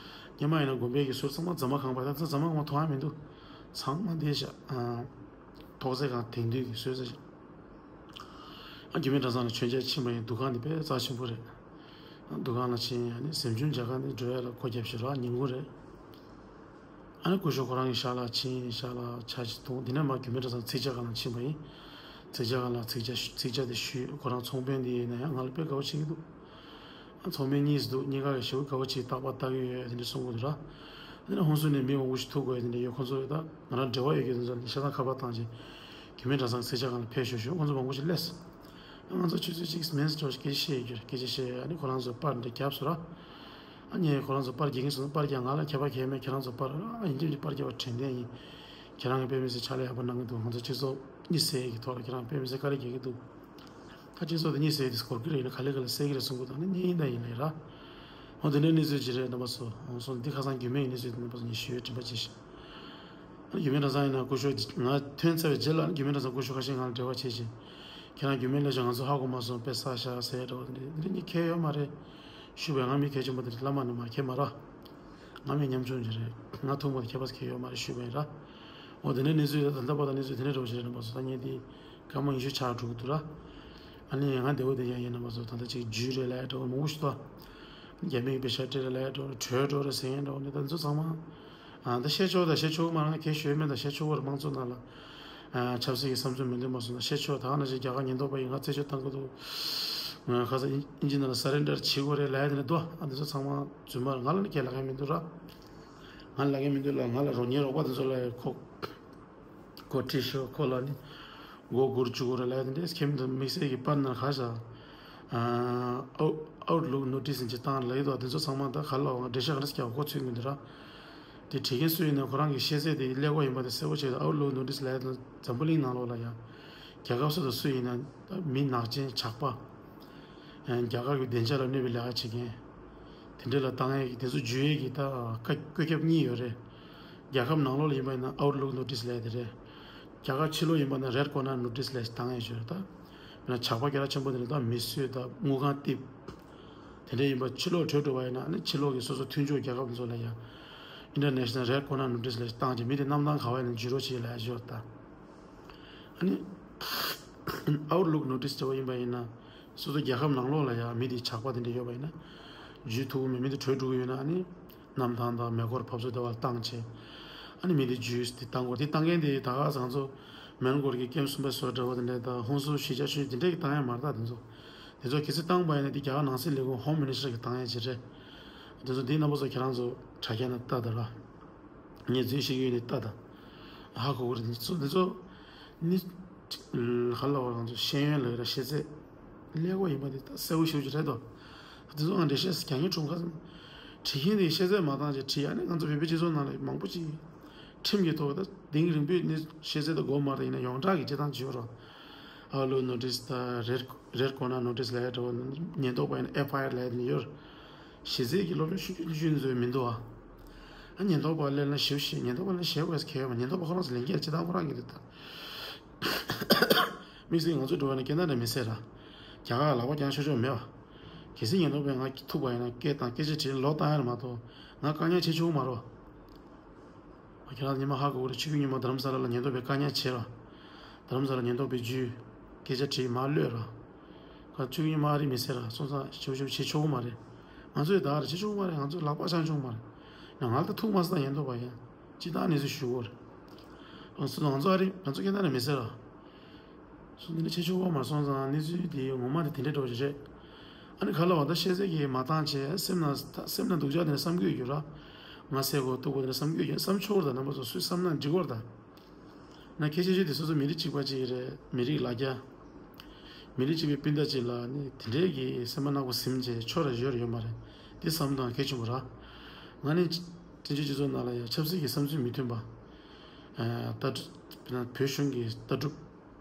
སྔོན་མ་ཡིན་ན་དགོན་པའི་གི་ཟུར་ཚང་མ་རྫ་མ་གང་པ་ད་ལྟ་རྫ་མ་གང་པ་མཐོང་ཡ་མི་འདུག་ཚང་མ་འདི་ཤག་ཨ། ཐོག་བརྩེགས་སྒང་དེང་དུས་ཀྱི་བཟོས་ཚར་ཞིང་། ཨ་རྒྱུད་སྨད་གྲྭ་ཚང་ལ་མཆོད་མཇལ་ཕྱིན་པ་ཡིན། འདུ་ཁང་འདི་དཔེ་རྩ་ཆེན་པོ་རེད། ཨ་འདུ་ཁང་ལ་ཕྱིན་ཡ་ནི་གཟིམ་ཆུང་མཇལ་ཁ་ནི་འགྲོ་ཡ་ལ་སྒོ་རྒྱབ་ཤིག་ར་ཉིན་གུང་རེད། ཨ་ནི་སྐུ་ཞབས་ཁོ་རང་གི་ཞག་ལ་ཕྱིན། ཞག་ལ་ཕྱག་ཅིག་འཐུང་། དེ་ནས་མར་རྒྱུད་སྨད་གྲྭ་ཚང་ཚིག་ཇ་སྒང་ལ་ཕྱིན་པ་ཡིན། ཚིག་ཇ་སྒང་ལ་ཚིག་ཇ་ཚིག་ཇ་དེ་ཞུས། ཁོ་རང་ཚོང་དཔོན་དེ་ཡིན་ན་ཡང་ང་ལ་དཔེ་དགའ་པོ་བྱེད་ཀྱི་འདུག་ཚོགས་མི་གཉིས་སུ་འདུག་གཉིས་ཀ་གི་ཞེ་པོ་དགའ་པོ་བྱེད། རྟག་པར་ལྟ་གི་ཡོད་དེ་འདྲ་གསུང་གི་འདུག་ར། དེ་ནས་ཧོན་སུར་ནས་མི་མང་པོ་ཞིག་ཐུག་དགོས་དེ་འདྲ་ཡོད། ཁོང་ཚོ་ཡོད་ད་ང་རང་འབྲེལ་བ་ཡོད་མཁན་དེ་ཚོ་ལ་ཤ་ཚ་ཁ་པར་བཏང་རྗེས་རྒྱུད་སྨད་གྲྭ་ཚང་གི་ཚིག་ཇ་སྒང་ལ་ཕེབས་ཤོག་ཞུ། ཁོང་ཚོ་མང་པོ་ཞིག་སླེབས་སོང་། ང་ཚོ་ཆུ་ཚོད་གཅིག་མིན་འགྲོ་སྐད་ཆ་བཤད་ཡོད་རྒྱུ་རེད། སྐད་ཆ་བཤད་ཡོད། ཨ་ནི་ཁོ་རང་ཚོ་པར་འདྲ་བརྒྱབ་སོང་ར། ཨ་ནི་ཁོ་རང་ཚོ་པར་རྒྱག་གིན་སོང་། པར་རྒྱག་ང་ལ་ཁྱད་པར་གང་ཡང་མེད། ཁྱེད་རང་ཚོ་པར་ཨ་ཡིན་གཅིག་མིན་གཅིག་པར་རྒྱག་པ་དྲན་རྟེན་ཡིན། ཁྱེད་རང་གི་དཔེ་མི་སྲིད་ཕྱག་ལས་ཡག་པོ་གནང་གི་འདུག་ང་ཚོ་སྤྱི་ཚོགས་གཉིད་སད་ཀྱི་ཐོག་ལ་ཁྱེད་རང་དཔེ་མི་སྲིད་དཀའ་ལས་རྒྱག་གི་འདུག་ད་སྤྱི་ཚོགས་དེ་གཉིད་སད་དེ་སྐོར་གི་རེད་ན་ག་ལེ་ག་ལེ་སད་ཀྱི་རེད་གསུང་གི་འདུག་ཨ་ནི་ཡིན་ད་ཡིན་ལེ་ར། འོ་དེ་འདྲའི་གནས་ཚུལ་ཅིག་རེད་རྣམ་པ་ཚོ། འོ་སོང་འདི་ཁ་སང་རྒྱུད་སྨད་ཀྱི་གནས་ཚུལ་དེ་རྣམ་པ་ཚོ་ངས་ཞུ་ཡས་དྲན་པ་བྱས་ཤིང་། རྒྱུད་སྨད་གྲྭ་ཚང་ཡིན་ན་སྐུ་ཞབས་ང་ཐོན་ཚར་བའི་རྗེས་ལ་རྒྱུད་སྨད་གྲྭ་ཚང་སྐུ་ཞབས་ཁ་ཤས་ང་ལ་འབྲེལ་བ་བྱེད་ཅིང་། ཁྱེད་རང་རྒྱུད་སྨད་སླེབས་ཤག་ང་ཚོ་ཧ་གོ་མ་སོང་། དཔེ་བསགས་ཤག་ཟེར་འདྲ་བོ་དེ་འདྲ་དེ་འདྲ་གཉིས་ཁྱད་ཡོད་མ་རེད། ཞུས་པས་ང་མི་གལ་ཆེན་པོ་དེ་འདྲ་བླ་མ་ནས་མ་ཁྱེད་མ་ར། ང་མི་ཉམ་ཆུང་ཅིག་རེད། ང་ཐུག་མ་དེ་ཁྱད་པར་ཁྱད་ཡོད་མ་རེད་ཞུས་པ་ཡིན་ར། འོ་དེ་འདྲའི་གནས་ཚུལ་ཡོད། ད་ལྟ་བར་དུ་གནས་ཚུལ་དེ་འདྲ་འདྲ་བོ་ཞིག་རེད་རྣམ་པ་ཚོ། ད་ངས་དེ་བཀའ་མོལ་ཡིན་ཤོས་ཆགས་འགྲོ་གི་འདུག་ར། ཨ་ནི་ང་བདེ་བོ་བདེ་ཡག་ཡིན་རྣམ་པ་ཚོ། ད་ལྟ་ཅིག་རྒྱུས་རེད་ལབ་ཡ་འདྲ་བོ་མང་པོ་ཞིག་འདུག་རྒྱ་མིའི་པེ་ཤ་སྤྲད་རེད་ལབ་ཡ་འདྲ་བོ་གྲོས་འགྲོ་རེད་ཟེར་ཡ་འདྲ་བོ་ནི་ད་ཚོ་ཚང་མ། ཨ་ད་བཤད་ཆོག་ད་བཤད་ཆོག་མ་རང་གལ་ཤོད་མེད། ད་བཤད་ཆོག་བར་མང་གཙོ་ནང་ལ་ཨ་ཆབ་སྲིད་ཀྱི་བསམ་ཚུལ་མི་མཐུན་པ་སོང་ན་བཤད་ཆོག་ད་ག་ནང་བཞིན་རྒྱ་གར་ཉེན་རྟོག་པ་ཡིས་ང་རྩད་གཅོད་བཏང་གི་འདུག་ང་ཁ་སང་ཨིན་ཨིན་ཇི་ནང་ལ་surrender་བྱེད་དགོས་རེད་ལབ་ཡ་དེ་འདྲ་འདུག་ཨ་འདི་ཚོ་ཚང་མ་རྫུན་མ་རེད། ང་ལ་ནི་ཁས་ལེན་གྱི་མི་འདུག་ར། ང་ལ་ལབ་ཀྱི་མི་འདུག་ལ། ང་ལ་རོགས་ངའི་རོགས་པ་དེ་ཚོ་ལ་ཁོ་ཁོ་ཁྲིད་ཤོག་ཁོ་ལ་ནི་མགོ་སྒུར་བཅུག་དགོས་རེད་ལབ་ཡ་དེ་འདྲས་ཁྱིམ་དུ་དམིགས་བསལ་གྱི་པར་ནང་ཁ་བཞག Outlook notice་ཟིན་ཅིག་བཏང་ལབ་ཀྱི་འདུག་དེ་ཚོ་ཚང་མ་ད་ག་ལ་འོང་འགྲེལ་བཤད་ག་འདྲ་ཞིག་རྒྱག་དགོས་ཚུལ་མི་འདུག་ར། དེ་བྲིས་མཁན་སུ་ཡིན་ན་ཁོ་རང་གི་ཤེས་ཚད་དེ་ཀླད་ཀོར་ཡིན་པ་དེ་གསལ་པོ་བྱས་ཏེ་Outlook notice་ལབ་ཡ་དེ་འཛམ་བུ་གླིང་ནང་ལོགས་ལ་ཡང་རྒྱལ་ཁབ་སུ་དང་སུ་ཡིན་ན་ད་མི་ནག་ཅན་ཇག་པ། རྒྱ་གར་གྱི་བདེ་འཇགས་ལ་གནོད་པའི་ལས་ཀ་བྱེད་མཁན། དེ་འདྲ་ལ་བཏང་ཡས་ཀྱི་དེ་ཚོ་འཇུ་ཡས་ཀྱི་ད་བཀའ་བཀོད་ཁྱབ་གཉིས་ཡོད་རེད། རྒྱལ་ཁབ་ནང་ལོགས་ལ་ཡིན་པ་ཡིན་ན་Outlook notice་ལབ་ཡ་དེ་རེད། རྒྱ་གར་ཕྱི་ལོགས་ཡིན་པ་ན་Red Corner notice་ལབ་ཡ་ཞིག་བཏང་ཡས་ཡོད་རེད་ད། ཡིན་ན་ཇག་པ་རྒྱ་ཁྱབ་ཆེན་པོ་དེ་འདྲ་ད་མི་གསོད་ད་དངུལ་ཁང་རྡིབ། དེ་འདྲ་ཡིན་པ་ཕྱི་ལོགས་བྲོས་འགྲོ་བ་ཡིན་ན་ཨ་ནི་ཕྱི་ལོགས་ཀྱི་སོ་སོ་མཐུན་ཕྱོགས་རྒྱལ་ཁབ་ཚོ་ལ་ཡང་International Red Corner notice་ལབ་ཡ་ཞིག་བཏང་རྗེས་མི་དེ་གནམ་ཐང་ག་བ་ཡིན་ན་འཇུ་རོགས་བྱེད་ལབ་ཡ་ཞིག་ཡོད་རེད་ད། ཨ་ནི་Outlook notice་བྱས་པ་ཡིན་པ་ཡིན་ན། སོ་སོ་རྒྱལ་ཁབ་ནང་ལོགས་ལ་ཡང་མི་དེ་ཇག་པ་དེ་འདྲ་ཡོད་པ་ཡིན་ན། འཇུ་ཐུབ་ཀྱི་མེད། མི་དེ་བྲོས་འགྲོ་གི་ཡོད་ན་ཨ་ནི། གནམ་ཐང་དང་མེ་འཁོར་ཕབ་ཚོ་དེ་བ་ལ་བཏང་བྱས། ཨ་ནི་མི་དེ་འཇུས་དེ་བཏང་དགོས། དེ་བཏང་མཁན་དེ་ད་ག་ང་ཚོ་མེལ་བྷོན་གྱི་ཀེམ་གསུམ་པ་བཟོ་འདྲ་བ་དེ་འདྲ་དང་ཧོན་སུར་གཞིས་ཆགས་ཆུང་དེ་འདྲ་གི་བཏང་ཡ་མ་རེད་ད། དེ་ཚོ་དེ་ཚོ་གལ་སྲིད་བཏང་པ་ཡིན་ན་དེ་རྒྱ་གར་ནང་སྲིད་ལས་ཁུངས་Home Minister་གི་བཏང་ཡ་ཅིག་རེད། དེ་ཚོ་དེ་རྣམ་པ་ཚོ་ཁྱེད་རང་ཚོ་དྲ་རྒྱ་ནང་ལྟ་དང་ར། ངས་རྫུན་བཤད་ཀྱི་ཡོད་ནི་ལྟ་དང་། ཧ་གོ་གི་རེད། འདི་ཚོ་འདི་ཚོ་ནི་ག་ལ་བ་ང་ཚོ་ཤེས་ཡོན་ལ་ཡོད་ར་ཤེས་ཚད་ཀླད་ཀོར་ཡིན་པ་འདི་ད་གསལ་པོ་ཤོད་ཀྱི་རེད་དོ། འདི་ཚོ་ང་འགྲེལ་བཤད་རྒྱག་མཁན་ཁྲོམ་ཁ་བྲིས་མཁན་དེ་ཤེས་ཚད་མ་བཏང་བྱས་བྲིས་ཨ་ནི་ང་ཚོ་བོད་པའི་སྤྱི་ཚོགས་ནང་ལ་མང་པོ་ཅིག་ཁྲིམས་ཀྱི་ཐོག་ད་གདེང་རིང་པོས་ནི་ཤེས་ཚད་ད་སྒོ་མ་ར་ཡིན་ན་ཡོངས་གྲགས་ཀྱི་སྤྱི་བཏང་བྱེད་རོགས། ཨ་ལོ་ནོ་ཊིས་ད་རེད་རེད་ཀོར་ནར་ནོ་ཊིས་ལབ་ཡ་འདྲ་བོ་ཉེན་རྟོག་པ་ཡིན་ན་ཨེཕ་ཨའི་ཨར་ལབ་ཡ་དེ་ཡོད། གཞི་རྩའི་གི་སློབ་སྦྱོང་ཤུགས་ཆེན་ཤུགས་ཆེན་ཚོ་མི་འདུག་ཨ། ཨ་ཉེན་རྟོག་པ་སླེབས་ན་ཞིབ་ཞིབ་ཉེན་རྟོག་པ་ལ་ཞེད་དགོས་ཁེལ་བ་ཉེན་རྟོག་པ་ཁོ་རང་ཚོ་ལས་འགན་སྤྱི་བཏང་ཁོ་རང་གི་རེད་ད། དམིགས་བསལ་ང་ཚོ་འགྲོ་བ་ནི་སྐད་ན་འདྲ་མི་སྲིད་ར། རྒྱ་གར་ལག་པ་བརྐྱང་ཆོག་ཆོག་མེད་བ། གལ་སྲིད་ཉེན་རྟོག་པས་ང་ཐུག་པ་ཡིན་ན་སྐད་དང་སྐད་ཆ་དྲིས་ལོག་བཏང་ཡ་རེད་མ་གཏོགས་ང་བཀག་ཉར་བྱེད་ཆོག་གི་མ་རེད་བ། ཁྱེད་རང་ཉི་མ་ཧ་གོ་གི་རེད། ཆུ་ཚོད་ཉི་མ་རྡ་རམ་ས་ལ་ལ་ཉེན་རྟོག་པས་བཀག་ཉར་བྱས་ར། རྡ་རམ་ས་ལ་ཉེན་རྟོག་པས་འཇུས། སྐད་ཆ་དྲིས་མར་གློད་ར། ཁ་ཆུ་ཚོད་ཉི་མ་ཨ་རི་མི་ཟེར་ར་སོང་ཙང་ཞིབ་ཞིབ་བྱེད་ཆོག་གི་མ་རེད། ང་ཚོས་ད་ར་བྱེད་ཆོག་གི་མ་རེད། ང་ཚོས་ལག་པ་འཆང་ཆོག་གི་མ་རེད། ང་ལ་ད་ཐུག་མ་སོང་ད་ཉེན་རྟོག་པ་ཡིན། སྤྱི་བཏང་གནས་ཚུལ་ཞུ་གི་རེད། ང་ཚོ་ང་ཚོ་ཨ་རི་ང་ཚོ་སྐད་ན་ར་མི་ཟེར་ར། སོང་འདི་འདྲ་བྱེད་ཆོག་གི་མ་སོང་ཙང་གནས་ཚུལ་དེ་ངོ་མ་དེ་དེ་འདྲ་འགྲོ་གི་རེད། ཨ་ནི་ག་ལ་བ་ད་ཤེས་ཚད་ཀྱིས་མ་བཏང་བྱས་སེམས་ན་སེམས་ན་སྡུག་ཅག་དེ་འདྲ་བསམ་གྱི་ཡོད་རྒྱུ་ར། ང་སེ་གོ་ཏུ་གོ་དེ་བསམ་རྒྱུ་ཡོད་བསམ་ཆོག་ར། ད་རྣམ་པ་ཚོ་སུས་བསམ་ན་འགྲིག་གོ་ར། ད་ན་གལ་ཆེ་ཤོས་དེ་སོ་སོ་མི་རིགས་གཅིག་པ་གཅིག་རེད། མི་རིགས་ལ་རྒྱ་མི་རིགས་གཅིག་པའི་སྤུན་ཟླ་གཅིག་ལ་ནི་དེ་འདྲའི་གི་སེམས་པ་ནག་པོ་ཟིན་བྱས་ཆོ་ར་ཡོད་ར་ཡོད་མ་རེད། དེ་བསམ་སྟངས་གལ་ཆེན་པོ་ར། ང་ནི་བཙན་བྱོལ་སྤྱི་ཚོགས་ནང་ལ་ཡང་ཆབ་སྲིད་ཀྱི་བསམ་ཚུལ་མི་མཐུན་པ། ད་བོད་གཞུང་གི་ལྟ་གྲུབ་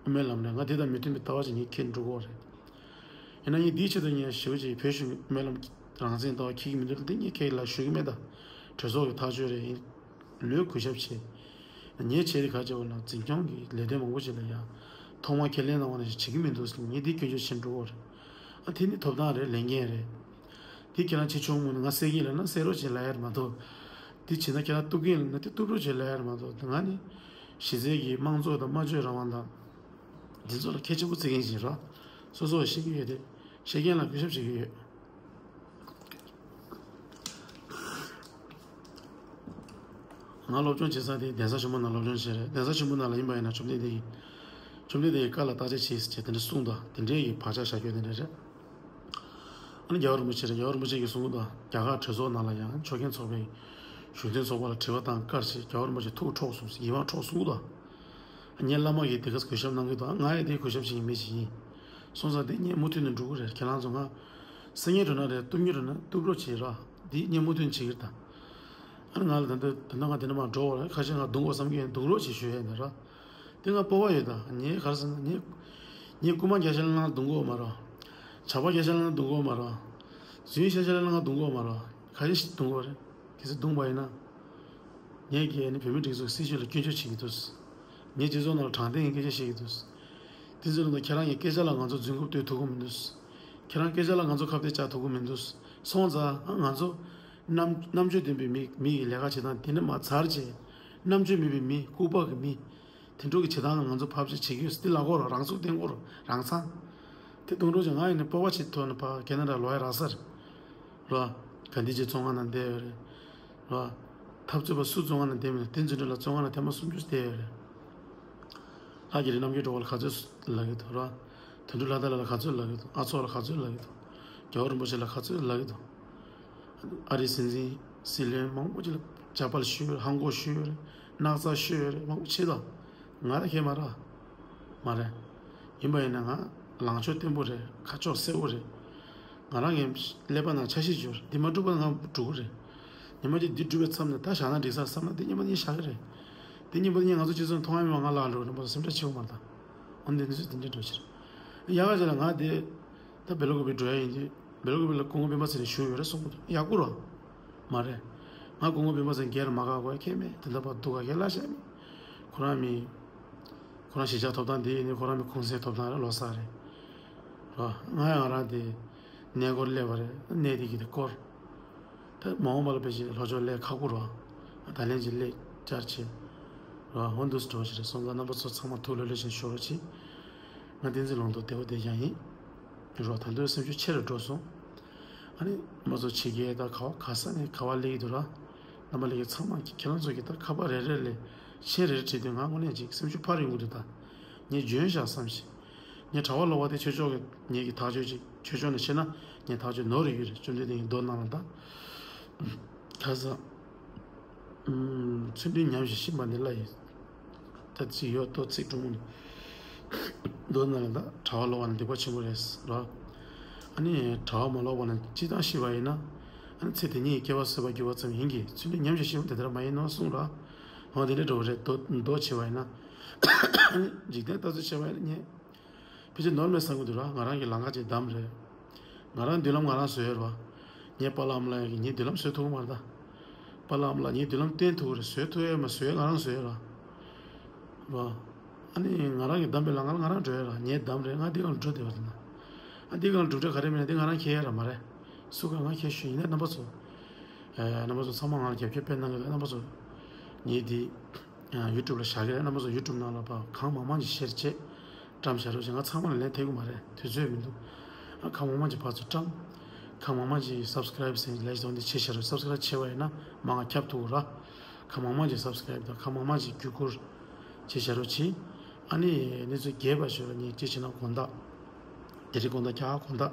སྨོན་ལམ་རེད། ང་དེ་དང་མི་མཐུན་པའི་ལྟ་བ་ཞིག་ངས་འཁྱེར་འགྲོ་གི་ཡོད་རེད། ཡིན་ན་ངས་འདིའི་ཆེད་དུ་ངས་ཞེ་པོ་ཅིག་བོད་གཞུང་སྨོན་ལམ་རང་བཙན་ལྟ་བ་འཁྱེར་གྱི་མི་འདུག་འདི་ངས་ཁྱེད་ལ་ཞུ་གི་མེད། ད་གྲོས་ཚོགས་ཀྱི་ཐག་གཅོད་རེད། ཡིན་ལོས་གུས་ཞབས་བྱེད། ངས་བྱས་ཏེ་ག་བྱེད་པ་ན་འཛིན་སྐྱོང་གི་ལས་དོན་མང་པོ་ཞིག་ལ་ཡང་ཐོག་མར་ཁས་ལེན་གནང་བ་ནང་བཞིན་བྱེད་ཀྱི་མི་འདུག་ཟེར་ངས་འདི་སྐྱོན་བརྗོད་བྱེད་འགྲོ་གི་ཡོད་རེད། ཨ་དེ་ནི་ཐོབ་ཐང་རེད། ལས་འགན་རེད། དེ་ཁྱེད་རང་བྱེད་ཆོག་མོད་ན་ང་གསལ་གྱི་ལབ་ན་གསལ་རོགས་བྱེད་ལབ་ཡ་རེད་མ་གཏོགས། དེ་བྱེད་ན་ཁྱེད་རང་གཏུབ་ཀྱི་ལབ་ན་དེ་གཏུབ་རོགས་བྱེད་ལབ་ཡ་རེད་མ་གཏོགས། ང་ནི་གཞི་རྩའི་གི་དམངས་གཙོ་དང་སྨྲ་བརྗོད་རང་དབང་དང་། འདི་ཚོ་ལ་ཁྱད་ཆེན་པོ་བརྩི་མཁན་ཞིག་རེད། སོ་སོ་བ་ཤེས་ཀྱི་ཡོད་དེ། ཤེས་མཁན་ལ་གུས་ཞབས་བྱེད་ཀྱི་ཡོད། ང་སློབ་སྦྱོང་བྱེད་ས་དེ་གདན་ས་ཆེན་པོ་ནང་སློབ་སྦྱོང་བྱས་རེད། གདན་ས་ཆེན་པོ་ནང་ལ་ཡིན་པ་ཡིན་ན་བཅོམ་ལྡན་འདས་ཀྱིས། བཅོམ་ལྡན་འདས་ཀྱི་བཀའ་ལ་བརྟག་དཔྱད་བྱེད་ཟེར་བྱས་དེ་འདྲ་གསུངས་དང་དེ་འདྲའི་གི་བག་ཆགས་བཞག་རྒྱུ་དེ་འདྲ་རེད། ཨ་ནི་རྒྱལ་བ་རིན་པོ་ཆེ་རེད། རྒྱལ་བ་རིན་པོ་ཆེ་གིས་གསུངས་དང་རྒྱ་གར་གྲོས་ཚོགས་ནང་ལ་ཡང་ཆོས་རྒྱལ་ཚོགས་པའི་གཞུང་འཛིན་ཚོགས་པ་ལ་དྲི་བ་དང་བཀར་བྱས་རྒྱལ་བ་རིན་པོ་ཆེ་ཐུགས་འཕྲོག་གསུངས་ཡིད་དབང་འཕྲོག་གསུངས་དང་། ངའི་བླ་མ་གིས་དེ་ག་གུས་ཞབས་གནང་གི་འདུག་ང་ཡང་དེ་གུས་ཞབས་བྱེད་ཀྱི་མི་ཞིག་ཡིན། སོང་ཙང་དེ་ངས་མུ་མཐུད་ནས་འགྲོ་གི་རེད། ཁྱེད་རང་ཚོ་ང་སེང་གེ་འགྲོ་ན་རེད། གཏུབ་ཉེ་འགྲོ་ན་གཏུབ་རོགས་བྱེད་ར། འདི་ངས་མུ་མཐུད་བྱེད་ཀྱི་རེད་ད། ཨ་ནི་ང་ལ་ད་ལྟ་ད་ལྟ་ང་དེ་ནས་མར་འགྲོ་བ་རེད། ཁ་ཤས་ང་རྡུང་དགོས་བསམ་གྱི་ཡོད། རྡུང་རོགས་བྱེད་ཞུ་ཡས་ཡིན་ད་ར། དེ་ང་སྤོབས་པ་ཡོད་ད། ངས་ག་རེ་ཟེར་ན་ངས་ངས་རྐུན་མ་རྒྱག་ཤ་ལ་ང་རྡུང་གོ་མ་ར། ཇག་པ་རྒྱག་ཤ་ལ་ང་རྡུང་གོ་མ་ར། རྫུན་བཤད་ཤ་ལ་ང་རྡུང་གོ་མ་ར། ག་རེ་ཞིག་རྡུང་གོ་རེད། གལ་སྲིད་རྡུང་པ་ཡིན་ན། ངས་ཀྱིས་ནི་བོད་མི་སྒྲིག་འཛུགས་སྲིད་བྱུས་ལ་སྐྱོན་བརྗོད་བྱེད་ཀྱི་འདུག་ངས་སྤྱི་ཚོགས་ནང་ལ་དྲང་བདེན་གྱི་སྐད་ཆ་བཤད་ཀྱི་འདུག་དེ་ཚོའི་ནང་དུ་ཁྱེད་རང་གི་སྐད་ཆ་ལ་ང་ཚོ་རྫུན་རྐུབ་བཏོད་ཐུབ་ཀྱི་མི་འདུག་ཁྱེད་རང་སྐད་ཆ་ལ་ང་ཚོ་ཁ་གཏད་བཅག་ཐུབ་ཀྱི་མི་འདུག་སོང་ཙང་ང་ཚོ་རྣམ་རྣམ་དཔྱོད་ལྡན་པའི་མི་མི་ཡི་ལས་ཀ་བྱེད་སྟངས་དེ་འདྲ་མ་ཚར་བྱས། རྣམ་དཔྱོད་མེད་པའི་མི། ལྐུགས་པ་གི་མི། དེ་འཕྲོ་གི་བྱེད་སྟངས་ང་ཚོ་ཕབ་བྱེད་བྱེད་ཀྱི་ཡོད། དེ་ལ་གོ་ར་རང་ཚུགས་བརྟན་གོ་ར་རང་ཚང་། དེ་གཏོང་རོགས་བྱེད། ང་ཡིན་ནི་སྤོབས་པ་བྱེད་ཐོག་ནས་ཕ་ཁེ་ན་ཌ་ལོག་ཡ་རག་ས་རེད། ར། གྷན་དྷི་ཇི་བཙོན་ཁང་ནང་བསྡད་ཡོད་རེད། ར། འཐབ་རྩོད་པ་སུ་བཙོན་ཁང་ནང་བསྡད་མེད་ན་དེ་འཛིན་གྲྭ་ལ་བཙོན་ཁང་ནང་ཐེངས་མ་སུམ་ཅུ་བསྡད་ཡོད་རེད། ལྷ་རྒྱ་རི་རྣམ་རྒྱལ་སྒྲོལ་དཀར་ལ་ག་ཚོད་ལབ་ཀྱི་འདུག་ར། དོན་གྲུབ་ལྷ་དར་ལགས་ལ་ག་ཚོད་ལབ་ཀྱི་འདུག་ཨ་ཚོགས་ལ་ག་ཚོད་ལབ་ཀྱི་འདུག་རྒྱལ་བ་རིན་པོ་ཆེ་ལ་ག་ཚོད་ལབ་ཀྱི་འདུག་ཨ་རིའི་སྲིད་འཛིན། སྲིད་བློན་མང་པོ་ཅིག་ལ་ཇག་པ་ལ་ཞུས་ཡོད་རེད། ཧང་གོ་ཞུས་ཡོད་རེད། སྣག་ཚ་ཞུས་ཡོད་རེད། མང་པོ་བྱས་ད། ང་ལ་ཁེལ་མ་རེད། མ་རེད། ཡིན་པ་ཡིན་ན་ང་ལངས་ཕྱོགས་བརྟན་པོ་རེད། ཁ་ཕྱོགས་གསལ་པོ་རེད། ང་རང་གི་ཀླད་པ་ནང་འཆར་གཞི་ཡོད་རེད། འདི་མ་འགྲུབ་པ་ང་འགྲོ་གི་རེད། ཉི་མ་གཅིག་འདི་འགྲུབ་པའི་མཚམས་ནས་ད་བཞག་ན་འགྲིག་ས་བསམ་ན་འདི་ཉི་མ་གཉིས་བཞག་གི་རེད། འདི་ཉི་མ་གཉིས་ང་ཚོ་སྤྱི་ཚོགས་མཐོང་ཡ་མེད་པ་ང་ལ་འགྲོ་གི་རེད་པ། སེམས་ཁྲལ་བྱེད་དགོས་མ་རེད་ད། འོན་ཏེ་འདི་ཚོ་འདི་འདྲ་འགྲོ་ཕྱིར། ཡག་ག་ཅིག་ལ་ང་དེ། ད་སྦེལ་ཀོབ་འགྲོ་ཡ་ཡིན་དུས་སྦེལ་ཀོབ་ལ་སྐུ་ངོ་སྤེན་པ་ཚེ་རིང་བཞུགས་ཡོད་རེད་གསུངས་གི་འདུག་ཡག་པོ་རེད། མ་རེད། ང་སྐུ་ངོ་སྤེན་པ་ཚེ་རིང་སྒེར་ལ་མ་བཀག་དགོས་ཡ་ཁྱད་མེད། དེ་འདྲ་བར་སྡུག་ག་གེ་ལ་བྱས་མེད། ཁོ་རང་མི། ཁོ་རང་གཞིས་ཆགས་ཐོབ་ཐང་དེ་ཡིན་ནི་ཁོ་རང་མི་གུང་སེང་ཐོབ་ཐང་རེད། ལོ་གསར་རེད། ར། ང་ཡང་ང་རང་དེ་གནས་སྐོར་སླེབས་པ་རེད། གནས་དེ་གི་དེ་སྐོར། ད་མ་འོངས་པ་ལ་དཔེ་ཅིག་ལྷོ་ཕྱོགས་སླེབས་ཁག་པོ་རེད། ད་ལན་ཅིག་སླེབས་བཅར་བྱེད། ར། འོ་འདུག་སེ་འགྲོ་བཞིན་རེད། སོང་ཙང་རྣམ་པ་ཚོ་ཚང་མ་ཐུགས་ལྷོད་ལྷོད་བྱས་ནས་བཞུགས་རོགས་གྱིས། ང་བསྟན་འཛིན་ལུང་རྟོགས་བདེ་པོ་བདེ་རྐྱང་ཡིན། རོགས་ད་དུང་སེམས་ཤུགས་ཆེ་རུ་འགྲོ་སོང་། ཨ་ནི་རྣམ་པ་ཚོ་ཕྱི་རྒྱལ་དང་ག་བ་ག་ས་ནས་ག་བ་སླེབས་ཀྱི་འདུག་ར། རྣམ་པ་ལྷན་རྒྱས་ཚང་མ་ཁྱེད་རང་ཚོ་གིས་ད་ཁ་པར་རེ་རེ་ལ་མཆན་རེ་རེ་བྲིས་དུས་ང་དངོས་གནས་ཅིག་སེམས་ཤུགས་འཕར་ཡོང་གི་འདུག་ད་ངས་འཇོན་བཞག་བསམ་ཞིང་། ངས་གྲྭ་པ་ལོག་པ་དེ་ཆོས་ཕྱོགས་ཀྱི་ངེད་ཀྱི་ཐག་གཅོད་ཅིག་ཆོས་ཕྱོགས་ནས་བཤད་ན་ངས་ཐག་གཅོད་ནོར་རེ་ཡོད་རེད། བཅོམ་ལྡན་འདས་ཀྱི་མདོ་ནང་ལ་ད། ཁ་སང་། ཚུལ་ཁྲིམས་ཉམས་ཤིང་ཤིན་པ་ནི་སླ་ཡི། ད་ཅིག་ཡོད་དོ་ཚིག་དྲུག་ནི། མདོ་ནང་ལ་ད་གྲྭ་པ་ལོག་པ་ནི་སྡིག་པ་ཆེན་པོ་རེད་ཟེར་རོ། ཨ་ནི་གྲྭ་པ་མ་ལོག་པ་ནི་སྤྱིར་བཏང་ཤི་བ་ཡིན་ན། ཨ་ནི་ཚེ་དེ་ཉིད་ཀྱི་སྐྱེ་བ་བསོད་པ་བསྒྱུར་བ་ཙམ་ཡིན་གྱི་ཚུལ་ཁྲིམས་ཉམས་ཤིང་ཤིན་པ་དེ་ལྟར་མ་ཡིན་ནོ་གསུངས་རོ། འོ་དེ་འདྲ་འགྲོ་བ་རེད། མདོ་མདོ་བྱས་པ་ཡིན་ན། ཨ་ནི་འཇིག་རྟེན་ལྟ་ཚུལ་བྱས་པ་ཡིན་ན་ངས། ཕལ་ཆེར་ནོར་མེད་བསམ་གྱི་འདུག་ར། ང་རང་གི་ལམ་ཁ་ཅིག་བདམས་རེད། ང་རང་མདུན་ལམ་ང་རང་བཟོས་ར། ངའི་པཱ་ལགས་ཨ་མ་ལགས་ཀྱིས་ངའི་མདུན་ལམ་བཟོས་ཐུབ་ཀྱི་མ་རེད་ད། པཱ་ལགས་ཨ་མ་ལགས་ངའི་མདུན་ལམ་བསྟན་ཐུབ་ཀྱི་རེད། བཟོས་ཐུབ་ཡས་མ་བཟོས་ང་རང་བཟོས་ར། ར། ཨ་ནི་ང་རང་གིས་བདམས་པའི་ལམ་ཁ་ལ་ང་རང་འགྲོ་ཡས་ར། ངས་བདམས་རེད། ང་འདི་ག་ལ་འགྲོ་བདེ་བ་རེད་ན། ཨ་འདི་ག་ལ་འགྲོ་འདྲ་ག་རེ་མེད་ན་འདི་ང་རང་འཁྱེར་ཡས་ར་མ་རེད། སུ་ག་ང་འཁྱེར་ཞུ་ཡིན་ན་རྣམ་པ་ཚོ། ཨེ་རྣམ་པ་ཚོ་ཚང་མ་ང་ལ་རྒྱབ་སྐྱོར་སྤེལ་གནང་གི་འདུག་རྣམ་པ་ཚོ། ངས་འདི། ཡང་ཡུ་ཊུབ་ལ་བཞག་གི་རེད། རྣམ་པ་ཚོ་ཡུ་ཊུབ་ནང་ལ་ཕར་གང་མང་མང་ཅིག་ཤེར་བྱེད། བཀྲམ་བཞག་རོགས་བྱེད། ང་ཚང་མ་ལ་ལན་ཐེབས་ཀྱི་མ་རེད། དུས་ཚོད་མི་འདུག་ཨ་གང་མང་མང་ཅིག་ཕར་ཚུར་བཀྲམ། གང་མང་མང་ཅིག་སབ་སི་ཀ་རེབ་ཟེར་ལས་བྱེད་འདི་བྱེད་བཞག་རོགས། སབ་སི་ཀ་རེབ་བྱས་པ་ཡིན་ན་མ་ང་ཁྱབ་ཐུབ་ར། གང་མང་མང་ཅིག་སབ་སི་ཀ་རེབ་དང་གང་མང་མང་ཅིག་བརྒྱུད་བསྐུར་བྱེད་བཞག་རོགས་བྱེད། ཨ་ནི་གནས་ཚུལ་རྒྱས་པ་ཞུ་ར་ངས་ཅི་བྱེད་ན་དགོང་དག་དེ་རིང་དགོང་དག་རྒྱ་གར་དགོང་དག་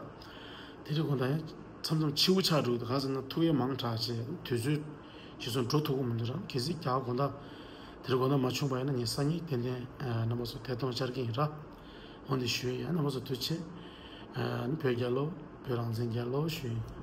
དེ་རིང་དགོང་དག་ཡང་མཚམས་མཚམས་འཕྱི་པོ་ཆགས་འགྲོ་གི་འདུག་གང་ཟེར་ན་ཐུག་ཡས་མང་དྲགས་བྱས་དུས་ཚོད་ ཁྱེད་ཚོ་འགྲོ་ཐུབ་ཀྱི་མི་འདུག་ར། གལ་སྲིད་རྒྱ་གར་དགོང་དག་དེར་དགོང་དག་མ་བྱུང་པ་ཡིན་ན་ངས་སང་ཉིན་ཏན་ཏན་རྣམ་པ་ཚོ་ཐད་གཏོང་བཅར་གྱི་ཡིན་ར། འོ་འདི་ཞུ་ཡ། རྣམ་པ་ཚོ་ཐུགས་རྗེ་ཆེ། ཨ་ནི་བོད་རྒྱལ་ལོ། བོད་རང་བཙན་རྒྱལ་ལོ་ཞུ་ཡིན།